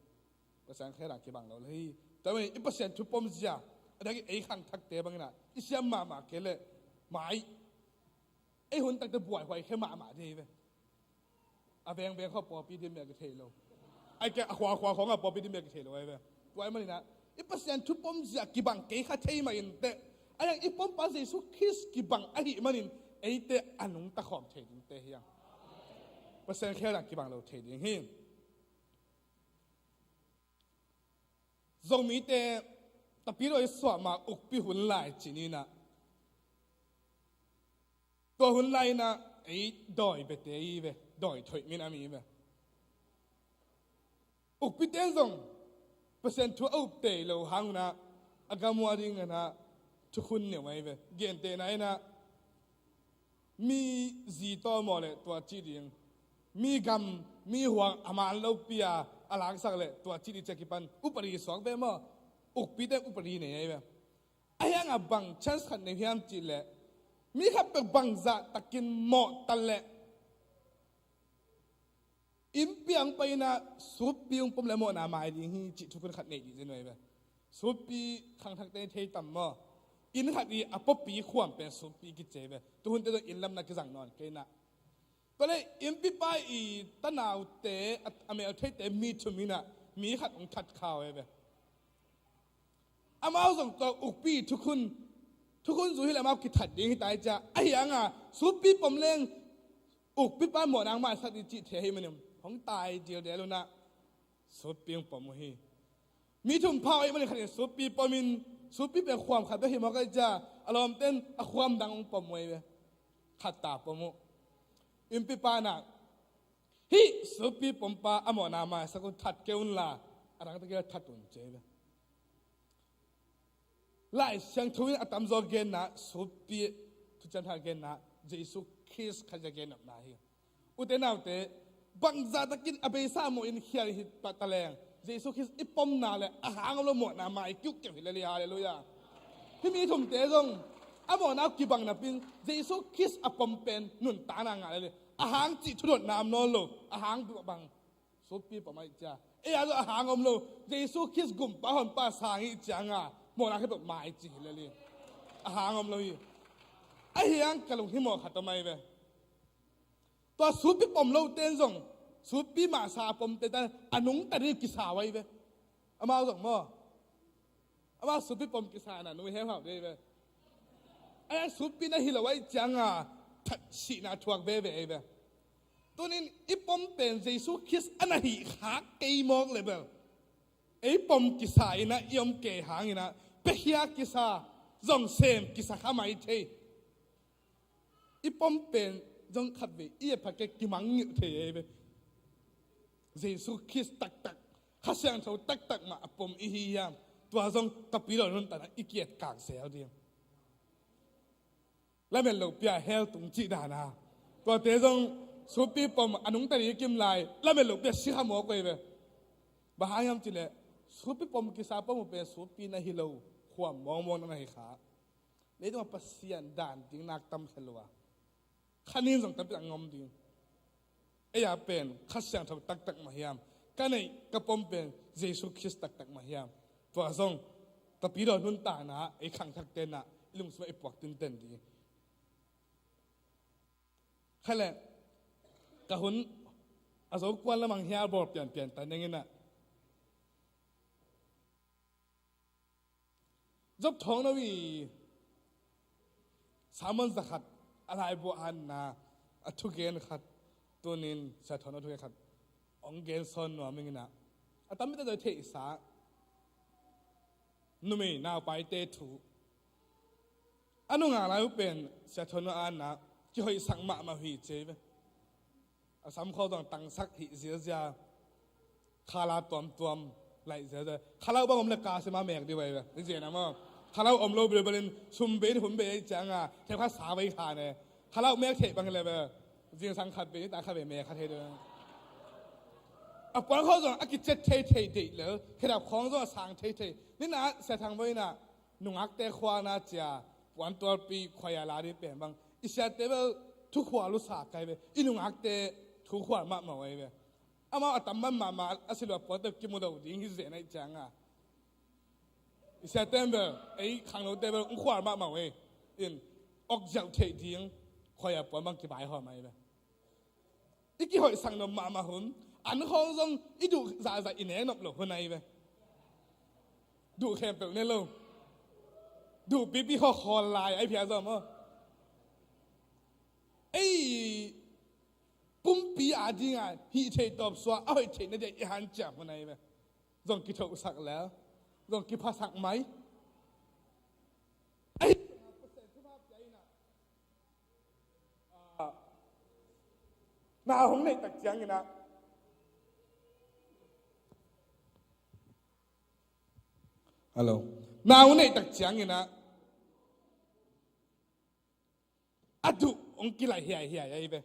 Pasian khel dan kibang lo le hi. Tua pen i Pasian thu pom zia a dak i ei khangthakte bangina i siam mahmah kei le mai ei hun takte buaihuai khe mahmah dei ve. A vengveng khaw pawpi dim mia kithei lo. Ai ke a khuakhua khawngah pawpi dim mia kithei lo ai ve. Tua ai manina i Pasian thu pom zia kibang kei kha thei mah in teh. Ai ang i pompa Jesu Khrist kibang ahi manin eite a nungta khawm thei ding te hiang. Pasian khel dang kibang lo thei ding hi. Zomite tapidawi suahma ukpi hun lai cininah tua hun lai inah ei dawi bete i ve, dawi thoih min a mi ve. Ukpite in zong Pasian thu a uptei lo hangunah a gamua dinganah thukhun neu ai ve. Gentehna inah mi zi tawmawh le tua cih ding, mi gam mi huang a man lopi a a laksak le tua cih ding cia kipan upadi suak ve maw? Ukpite upadi nei ai ve. Ahi hangah bang chance khat nei hiam cih leh mi khat pek bangzah takin mawhta leh innpi ang paina suppi ung pom le mawhna mai ding hi cih thukhun khat nei dih zen ve. Suppi khangthakte thei tam maw? Inn khat i a pawpi khuam pen suppi kice ve. Tuhunte zong inn lamna kizang nawn keinah. Tua le innpipa i tanaute a mel theite mi thum inah mi khat ung that khau e ve. Amau zong tua ukpi thukhun, thukhun zu hi le amau kithat ding hi tai cia. Ahi hanga suppi pom leng ukpipa mawhna ang maisak dih cih thei ahi manin hong tai dildel unah suppi hong pom uh hi. Mi thum phau ahi manin khatin suppi pomin suppi pen khuam khat bek hi mawk ahi cia. A lawmten a khuam dang hong pom uh ahi ve. Khat ta pom uh. Innpipa nah hih suppi pompa a mawhna maisak un that kei unla a dangte kei that un ci ahi ve. Lai Siangtho in a tamzaw genna suppi thuciam tha genna Jesu Khrist khat zia gennopna hi. Ute naute bangzah takin a beisa mawh in khial hi pah taleng Jesu Khrist i pomna le a hang om lo mawhna mai kiuhkeuh hi lel hi. Halleluiah. Hih mi thumte zong a mawhna uh kibang napin Jesu Khrist a pom pen nuntakna ngah lel hi. A hang cih thudotna om nawn lo. A hang bang suppi pom ahih cia. Ei a zong a hang om lo. Jesu Khrist gumpa honpa sang ih cianga mawhna khepeuh mai ci hi lel hi. A hang om lo hi. Ahi hang ka lunghimawh khat om ahi ve. Tua suppi pom lote in zong suppi mahsa a pomte tan a nungta ding kisa uh ahi ve. Amau zong maw? Amau suppi pom kisana nui heuhau dei ve. Ahi hang suppi na hi lo ahih cianga that sihna thuak veve ahi ve. Tunin i pom pen Jesu Khrist a na hih khak kei mawk le bel ei pom kisa inah i om kei hanginah piakhia kisa zong sem kisa kha mai thei. I pom pen zong khatvei i et pha kei kimangngilh thei ahi ve. Jesu Khrist taktak Kha Siangtho taktak mah a pom i hi hiam? Tua zong ka pilon hun tanah i ki-et kang sel ding. Lamet loh pi-a hell tung cih dan a. Tuate zong supi pom a nungta ding kim lai, lamet loh pi-a si kha mawk uh hi ve. Bang hang hiam cih leh supi pom kisa pom uh pen supi na hi lo, khuam mawngmawng na hi kha. Leitungah Pasian dan ding nak tam khel uh a, kha nin zong tampi tak ngom ding. Ei-a pen Kha Siangtho taktak mah hiam, ka neih ka pom pen Jesu Khrist taktak mah hiam. Tua zong Tapidaw nuntakna ei khangthakte na i lungsim ah i puak tinten ding. Kha leh ka hun a zo kuan lamang hial bawl pianpian ta ning in ah, Job Thawng No i sermon za khat, a laibu a hanna, a thugen khat, tunin Sia Thawng No thugen khat hong gen sawn nuam ing in ah, a tam mite zong theihsa numei naupaite thu. A nungak lai uh pen Sia Thawng No a hanna kihoihsak mahmah uh hi ci hi ve. A sam khawng zong tangsak hih ziazia, khala tuamtuam laih ziazia. Khalau bang om le ka sim a mek dih uh hi ve. Ni zian a maw. Khalau om lo bilbel in sum bei in hun bei ahih cianga theu khat sa vei kha ne. Khalau mek theih bang hi le ve, zingsang khat bei, nitak khat bei mek kha thei dih uh. A puan khawng zong a kicet theithei deih lel, khedap khawng zong a sang theithei. Ni na Sia Thang Bawi in ah nungakte khualna cia puantualpi khuai a la ding pen bang, i siate bel thukhual uh sa kai ve, i nungakte thukhual mahmah uh ahi ve. Amau a tam man mahmah a si lua puante kimu lo ding hi zen ahih cianga, i siate bel, ei khangnote bel hong khual mahmah uh ahi in, awk ziauh theih ding khuai a puan bang kibai hawm ahi ve. I kihoihsak nop mahmah hun, an khawng zong i duh zahzah i nek nop loh hun ahi ve. Duh khempeuh ne lo. Duh pipi khaw khawl lai ahi phial zong maw. Ei pumpi a dinga hih theih tawp suah a hoih theih na dia i hanciam hun ahi ve. Zong kithohsak lel, zong kiphasak mai. Ahi, na hong neih tak ciangin ah, hello, na hong neih tak ciangin ah, a duh hong kilaih hiaihiai ahi ve.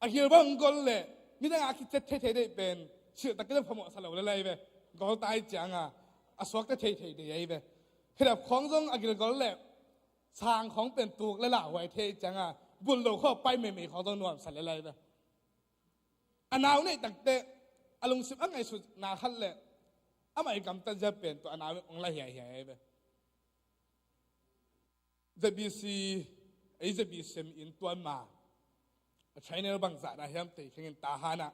A gil bang hong gol leh midang a kicet theithei deih pen silh tak kei phamawh sa lo le lai ve. Gol ta ahih cianga a suakta theithei deih ahi ve. Khedap khawng zong a gil gol leh sang khawng pen tuk le lauhuai thei cianga bulh lo khawng pai meimei khawng zong nuamsa le lai ve. A nau neih takteh a lungsim a ngaihsutna khat leh amah i gamtat zia pen tua a nau in hong la hiaihiai ahi ve. Z B C, ei Z B C sem in tuan ma, a channel bangzah na hiam tei khengin Tahan ah.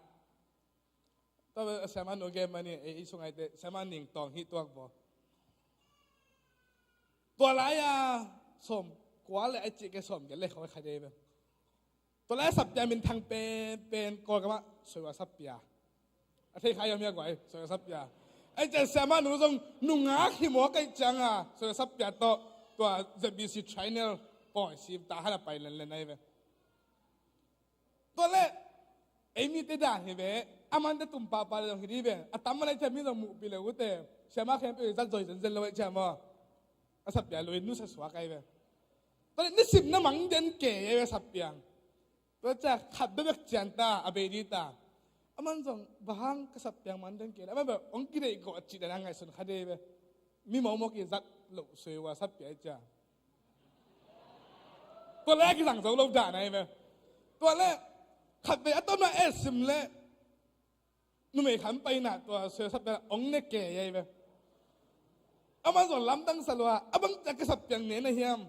Tua bel a siamah nu gen mani, ei, ei sungaite siamah Ning Tawng hih tuak baw. Tua lai-a sawm kua le a cih ke sawm ke le khawi kha dei bel. Tua lai sapia minthang penpen Kawlgam ah Soiwa sapia. A thei kha hiam hia guai, Soiwa sapia. Ai cian siamah nu zong nungak hi mawk ahih cianga Soiwa sapia tawh tua Z B C channel pawi sim Tahan a pai lenlen ahi ve. Tua leh ei mite dan hi ve, a mante tum pahpah le zong hi dih ve. A tam a lai cian mi zong muhpih le ute. Siamah khempeuh i zat zoi zenzen lo ahih cian maw. A sapia lui nusia suak ahi ve. Tua leh nisim na mang den kei ahi ve sapia. Tua ciang khat bebek cian ta, a bei dih ta. Aman zong bang hang ka sapia mang den kei le, aman bel hong kideih gawh cih dan a ngaihsun kha dei ve. Mi mawkmawk i zat loh Soiwa sapia ahih ciang. Tua leh a kizang zo lo dan ahi ve. Tua leh khat vei a tawmna et sim leh numei khat pai na tua Soiwa sapia hong ne kei ahi ve. Aman zong lamdang sa lua, a bang ciang ka sapia ne na hiam?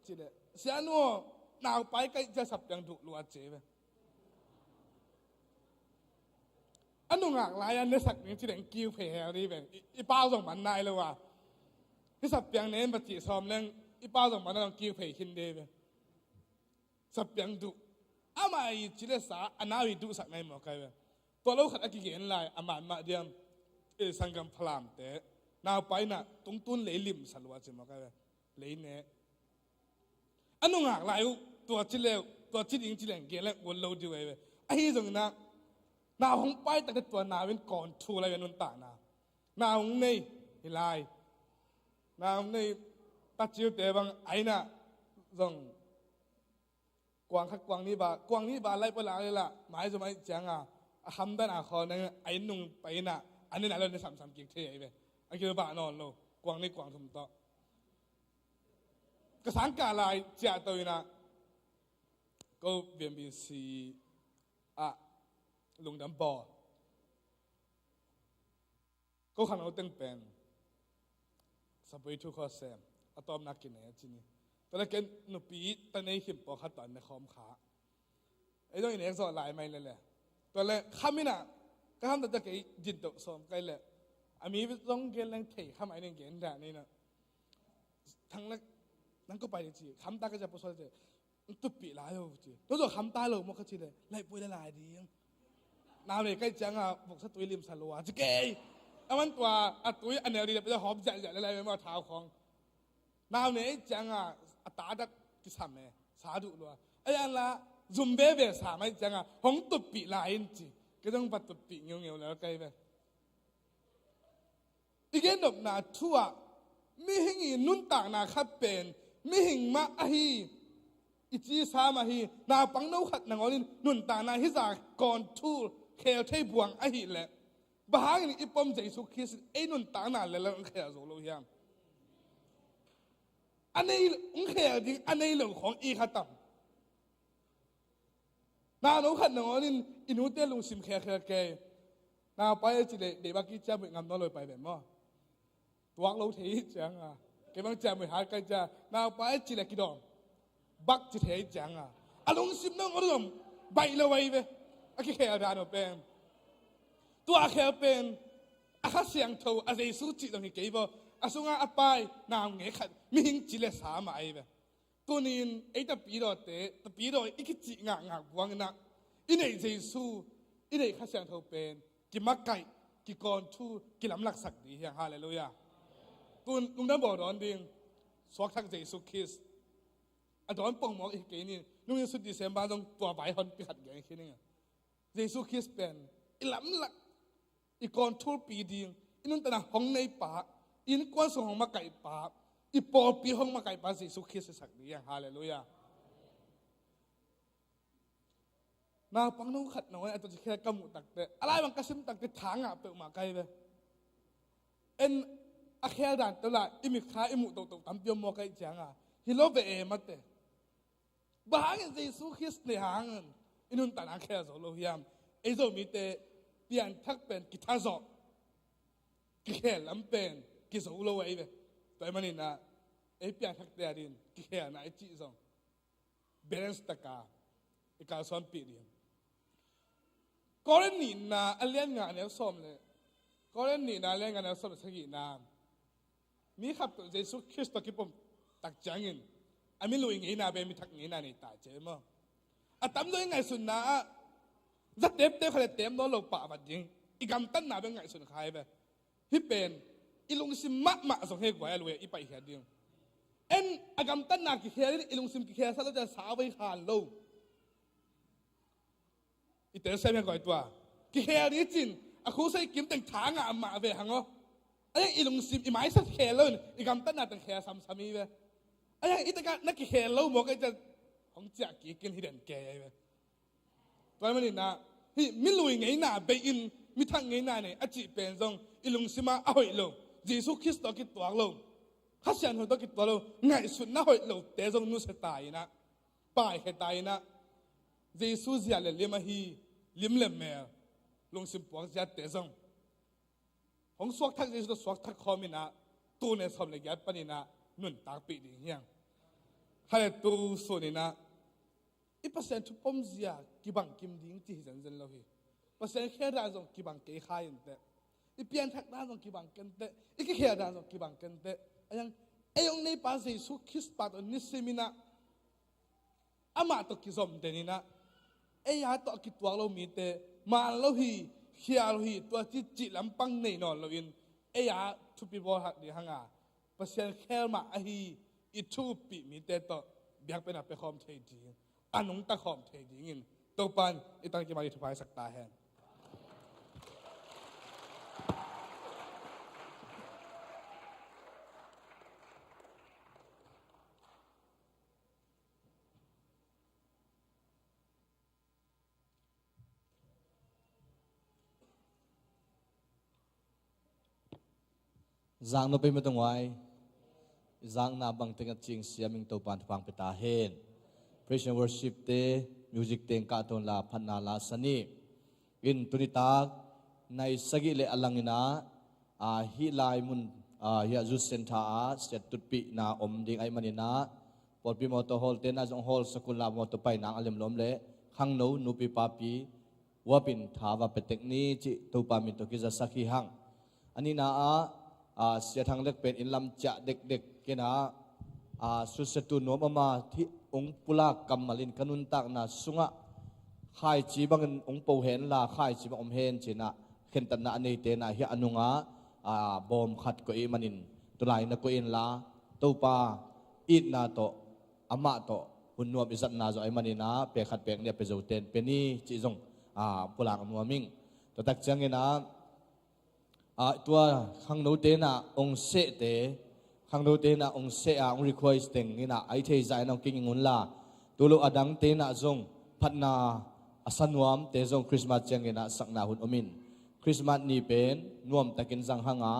Ci leh, sianu aw, naupai ka hih ciang sapia duh lua ci ve. A nungak lai-a nesak ding ci leng kiu phei hel dih ve. I, i pau zong man nai lo a. Hih sapia ne in va cih sawm leng i pau zong man nai lo, kiu phei khin dih ve. Sapia duh. Amah i ci le sa, a nau i duhsak nai mawk ahi ve. Tua lo khat a kigen lai, a man mah diam. Ei sanggam Falamte. Naupai na, tungtun lei limsa lua ci mawk ahi ve. Lei ne. A nungak lai uh, tua ci le uh, tua ci ding ci leng, gen leng, uan lo dih uh ahi ve. Ahi zongin ah, nau hong pai takteh tua nau in kawn thu lai ve nuntakna. Nau hong nei, hi lai. Nau hong nei, tacilte bang, ai na, zong kuang khat kuang nih ba, kuang nih ba laih pua lak leh lah, maizum ahih ciangah a khamdan a khawl nang a inn nung pai inah a nih a lo ne samsam kik thei ahi ve. A kibah nawn lo, kuang nih kuang thum tawh. Ka sangkah lai ciahto inah ko V M B C ah lungdam bawl. Ko khangno teng pen sapui thu khuasem a tawpna kinei a ci ni. Tua leh ken nupi ta nei khim pawlkhat tawh an ne khawm kha. Ei zong i nek zawh lai mai leh leh tua leh kham inah ka kham taktak kei dintoh sawm kai leh a mi zong gen leng thei kham ai ning gen dah ni na. Thang leh nang ko pai ding ci kham ta ka cia pawsal ci. Tupih lai lo ci. Tua zawh kham ta lo maw ka ci leh laih pua lai ding. Nau nei kai ciangah voksa tui limsa lua ci kei. A man tua a tui a neu dih leh pia hawm ziahziah lai lai maw thau khawng. Nau nei ciangah a ta dak kisam e sa duh lua. A yan la zum veve sa mai ciangah hong tupih lai in ci. Kei zong va tupih ngeungeu lel kai ve. I gennopna thu ah mihing i nuntakna khat pen mihing mah ahi i ci sam ahi. Naupangno khat nangawnin nuntakna hi za kawn thul khel thei buang ahih leh bang hangin i pom Jesu Khrist in ei nuntakna lel hong khel zo lo hiam? A nei hong khel ding a nei lo khawng i kha tam. Naupangno khat nangawnin i nute lungsim khelkhel kei. Naupai a ci leh deihbak i ciamui ngam nawn lo i pai ve maw? Tuak lo thei i cianga kei bang ciamui hat kai cia naupai a ci leh kidawm bak ci thei i cianga a lungsim nangawn zong baih lo ahi ve. A kikhel dan uh pen tua a khel pen a Kha Siangtho a Jesu cih zong hi kei vaw a sunga a pai naungek khat mihing ci le sa mah ahi ve. Tunin ei tapidawte tapidaw i kicih ngakngak buanginah i neih Jesu i neih Kha Siangtho pen kimakaih kikawn thu kilamlaksak dih hiang. Halleluiah. Tun lungdam bawl dawn ding suakthak Jesu Khrist a dawn pongmawk i hi kei ni. Nungin sut December zong tua vai honpi khat gen khin ing. Jesu Khrist pen i lamlak i kawn thulpi ding i nuntakna hong neipa i innkuan sung hong makaihpa i pawlpi hong makaihpa Jesu Khrist i sak ding hiang. Halleluiah. Naupangno khat nangawn a tua ci khel ka muh takte a lai bang ka sim takte thangah peuhmah kai ve. En a khel dan tawh lah i mitkha i muh tohtoh tampi om maw kaih cianga hi lo ve e mate. Bang hangin Jesu Khrist nei hangin i nuntakna khel zo lo hiam? Ei Zomite pianthak pen kitha zawh kikhel lam pen kizo lo ahi ve. Tua ahih maninah ei pianthakte adin kikhelna i cih zong balance taka i kalsuanpih ding. Korin nihna a lian nga a neu sawm le Korin nihna a lian nga a neu sawm le sagihna mi khap tawh Jesu Khrist tawh kipom tak ciangin a mi lui ngeina be mi thak ngeina nei ta cia maw? A tamzaw i ngaihsutna ah za teptep khat le tep nawn lo pah vat ding i gamtatna be ngaihsun kha hi ve. Hih pen i lungsim mahmah zong he guai a lui a i paihkhiat ding. En a gamtatna kikhel in i lungsim kikhel sa lo cian sa a voi khan lo. I telsiam hian koi tua kikhel ni cin a khusei kim teng thangah a mah ve hang aw. A hiang i lungsim i maisat khel loin i gamtatna teng khel samsam hi ve. A hiang i takah na kikhel lo mawk a i cian hong ciah kikin hi den kei ahi ve. Tua hi maninah hih mi lui ngeina bei in mi thak ngeina nei a cih pen zong i lungsimah a hoih lo. Jesu Khrist tawh a kituak lo. Kha Siangtho tawh a kituak lo. Ngaihsutna hoih lote zong nusia ta inah paikhia ta inah Jesu zia le lim ahi lim le mel lungsim puak ziate zong hong suakthak Jesu tawh suakthak khawm inah tune sawm le giat paninah nuntakpih ding hiang. Hale tu suninah i Pasian thupom zia kibang kim ding ci hi zenzen lo hi. Pasian khel dan zong kibang kei kha inteh. I pianthak dan zong kibang kenteh. I kikhel dan zong kibang kenteh. A hiang ei hong neipa Jesu Khrist pa tawh nisiminah amah tawh kizom deninah ei a tawh a kituak lo mite man lo hi, khial lo hi, tua ci cih lampang nei nawn loin ei a thupi bawl hak ding hanga Pasian khel mah ahi i thupih mite tawh biakpiakna pia khawm thei ding a nungta khawm thei dingin Topan i tangkim a i thupha i sak ta hen. Zang no pei mata nguai. Zang na bang teng a cing siam ing Topan thupang peta hen. Praise and worship te, music teng ka ton la phatna la sani. In tuni tak nai sagih le a langina, a, hi lai mun, a, hi a zu sen tha a siat tutpihna om ding ai manina, pawlpi mawtaw hall tena zong hall sakun la mawtaw paina a lem lom le khangno nupi papi uapin tha va petek ni cih Topa min tawh kizasak hi hang. A nihna ah, a, Sia Thang Lek pen inn lam ciah dekdek kina, a, susiatu nuam ama thi ung pulak kammal in ka nuntakna sungah khaici bangin ung po hen la khaici bang om hen cinah khentatna a neite na hi a nunga, a, bawm khat koih ih manin tulai na koih in la Topa itna tawh amah tawh hun nuam i zatna zawh ai manina pek khat pek nih a pe zo ten pe ni cih zong, a, pulak nuam ing. Tua tak ciangina, a, tua khangno tena ong sehte, khangno tena ong seh a ong request teng ina ai thei zah ina ong kinging unla, tulu a dang tena zong phatna a sa nuamte zong Christmas ciangina sakna hun omin. Christmas ni pen nuamtakin zang hanga,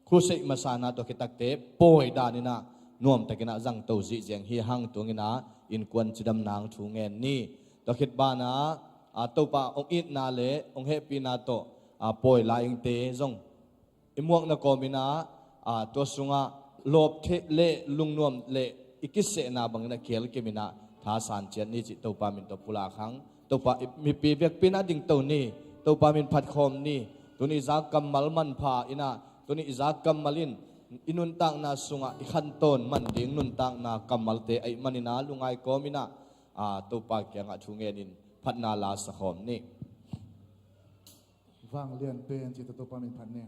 khuseih masana tua khitakte pawi daninah nuamtakinah zangto zihziang hi hang tunginah innkuan cidam nang thu ngen ni. Tua khit banah, a, Topa ong itna le ong hehpihna tawh, a, pawi lai ingte zong i muakna kawminah, a, tua sungah lawp theh le lungnuam le i kisehna banginah kial kiminah thasan ciat ni cih Topa min tawh pulak hang. Topa i mipi vekpinah dingto ni. Topa min phatkhawm ni. Tuni i zak kammal manpha inah, tuni i zak kammal in i nuntakna sungah i khantawn man ding nuntakna kammalte aih manina lungai kawminah, a, Topa kiangah thu ngenin phatna la sakhawm ni. Vanglian pen cih tawh Topa min phat ni.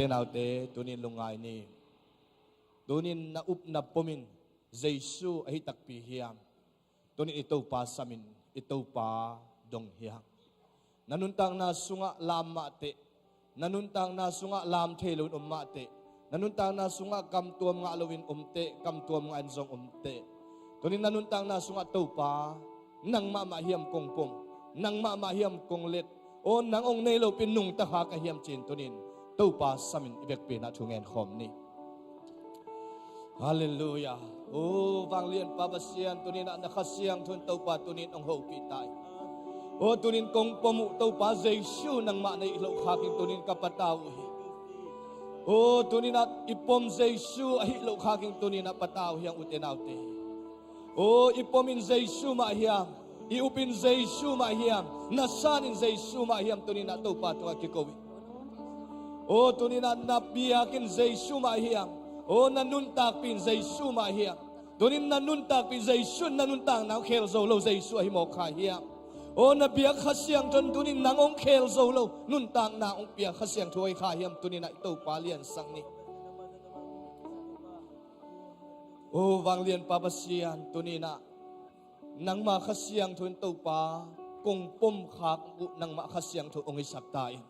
Naute, tunin lungngai ni. Tunin na upna pomin Jesu ahi takpi hiam? Tunin i Topa samin, i Topa dong hiam? Na nuntakna sungah lam mahteh, na nuntakna sungah lam thei loin om mahteh, na nuntakna sungah kamtuam ngah loin omteh, kamtuam ngahin zong omteh, tunin na nuntakna sungah Topa, nang mahmah hiam kong pom, nang mahmah hiam kong let, aw nang hong nei lopin nungta kha ka hiam ci-in tunin Topa samin i vekpi-in ah thu ngen khawm ni. Halleluiah. Aw vanglianpa Pasian, tuninah na Kha Siangtho in Topa tunin hong hopih ta in. Aw tunin kong pom uh Topa Jesu nangmah na hih loh khak in tunin ka patau uh hi. Aw tuninah i pom Jesu ahi loh khak in tuninah patau uh hi hang, ute naute. Aw i pomin Jesu mah hiam? I upin Jesu mah hiam? Na sanin Jesu mah hiam? Tuninah Topa tungah kiko in. Aw tuninah na biakinn Jesu mah hiam? Aw na nuntakpih in Jesu mah hiam? Tunin na nuntakpih Jesu in na nuntakna hong khel zo lo Jesu ahi mawk kha hiam? Aw na biak Kha Siangtho in tunin nang hong khel zo lo nuntakna hong pia Kha Siangtho ahi kha hiam? Tuninah i Topa liansak ni. Aw vanglianpa Pasian, tuninah nangmah Kha Siangtho in Topa kong pom khak uh nangmah Kha Siangtho hong hisak ta in.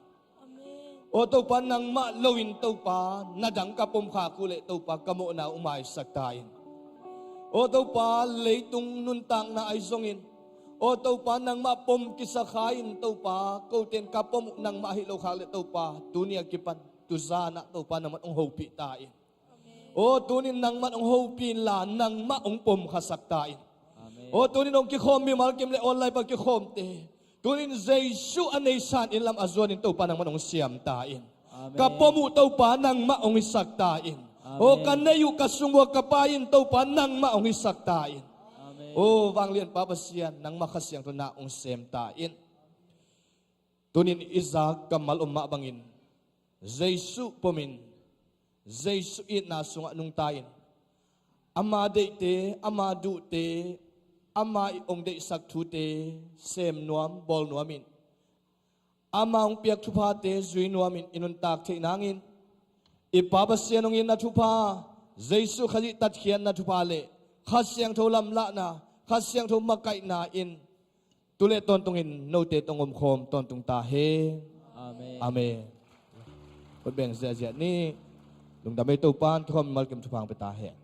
Aw Topa nangmah loin Topa na dang ka pom khak uh leh Topa ka mawhna uh maisak ta in. Aw Topa leitung nuntakna ahi zongin, aw Topa nangmah pom kisa kha in Topa, kote in ka pom uh nangmah ahi lo khak leh Topa tuni a kipan tuzan ah Topa nangmah hong hopih ta in. Aw tunin nangmah hong hopih inla nangmah hong pom khasak ta in. Aw tunin hong kikhawm mimal kim le online pan kikhawmte, tunin Jesu a nei san inn lam a zuanin Topa nangmah hong siam ta in. Ka pom uh Topa nangmah hong hisak ta in. Aw ka nei uh ka sung uh a ka pai in Topa nangmah hong hisak ta in. Aw vanglianpa Pasian, nangmah Kha Siangtho na hong sem ta in. Tunin i zak kammal om mah bangin Jesu pomin, Jesu itna sungah nungta in, ama deihte, ama duhte, ama i hong deihsak thute sem nuam, bawl nuamin, ama hong piak thuphate zui nuamin i nuntak theih nangin, i Pa Pasian hong itna thupha, Jesu Khazih tatkhiatna thupha le Kha Siangtho lamlahna, Kha Siangtho makaihna in tu le tawntungin note tawh hong omkhawm tawntung ta hen. Amen. Khut beng ziahziah ni. Lungdam ei, Topa'n kikhawm mimal kim thupha hong pia ta hen.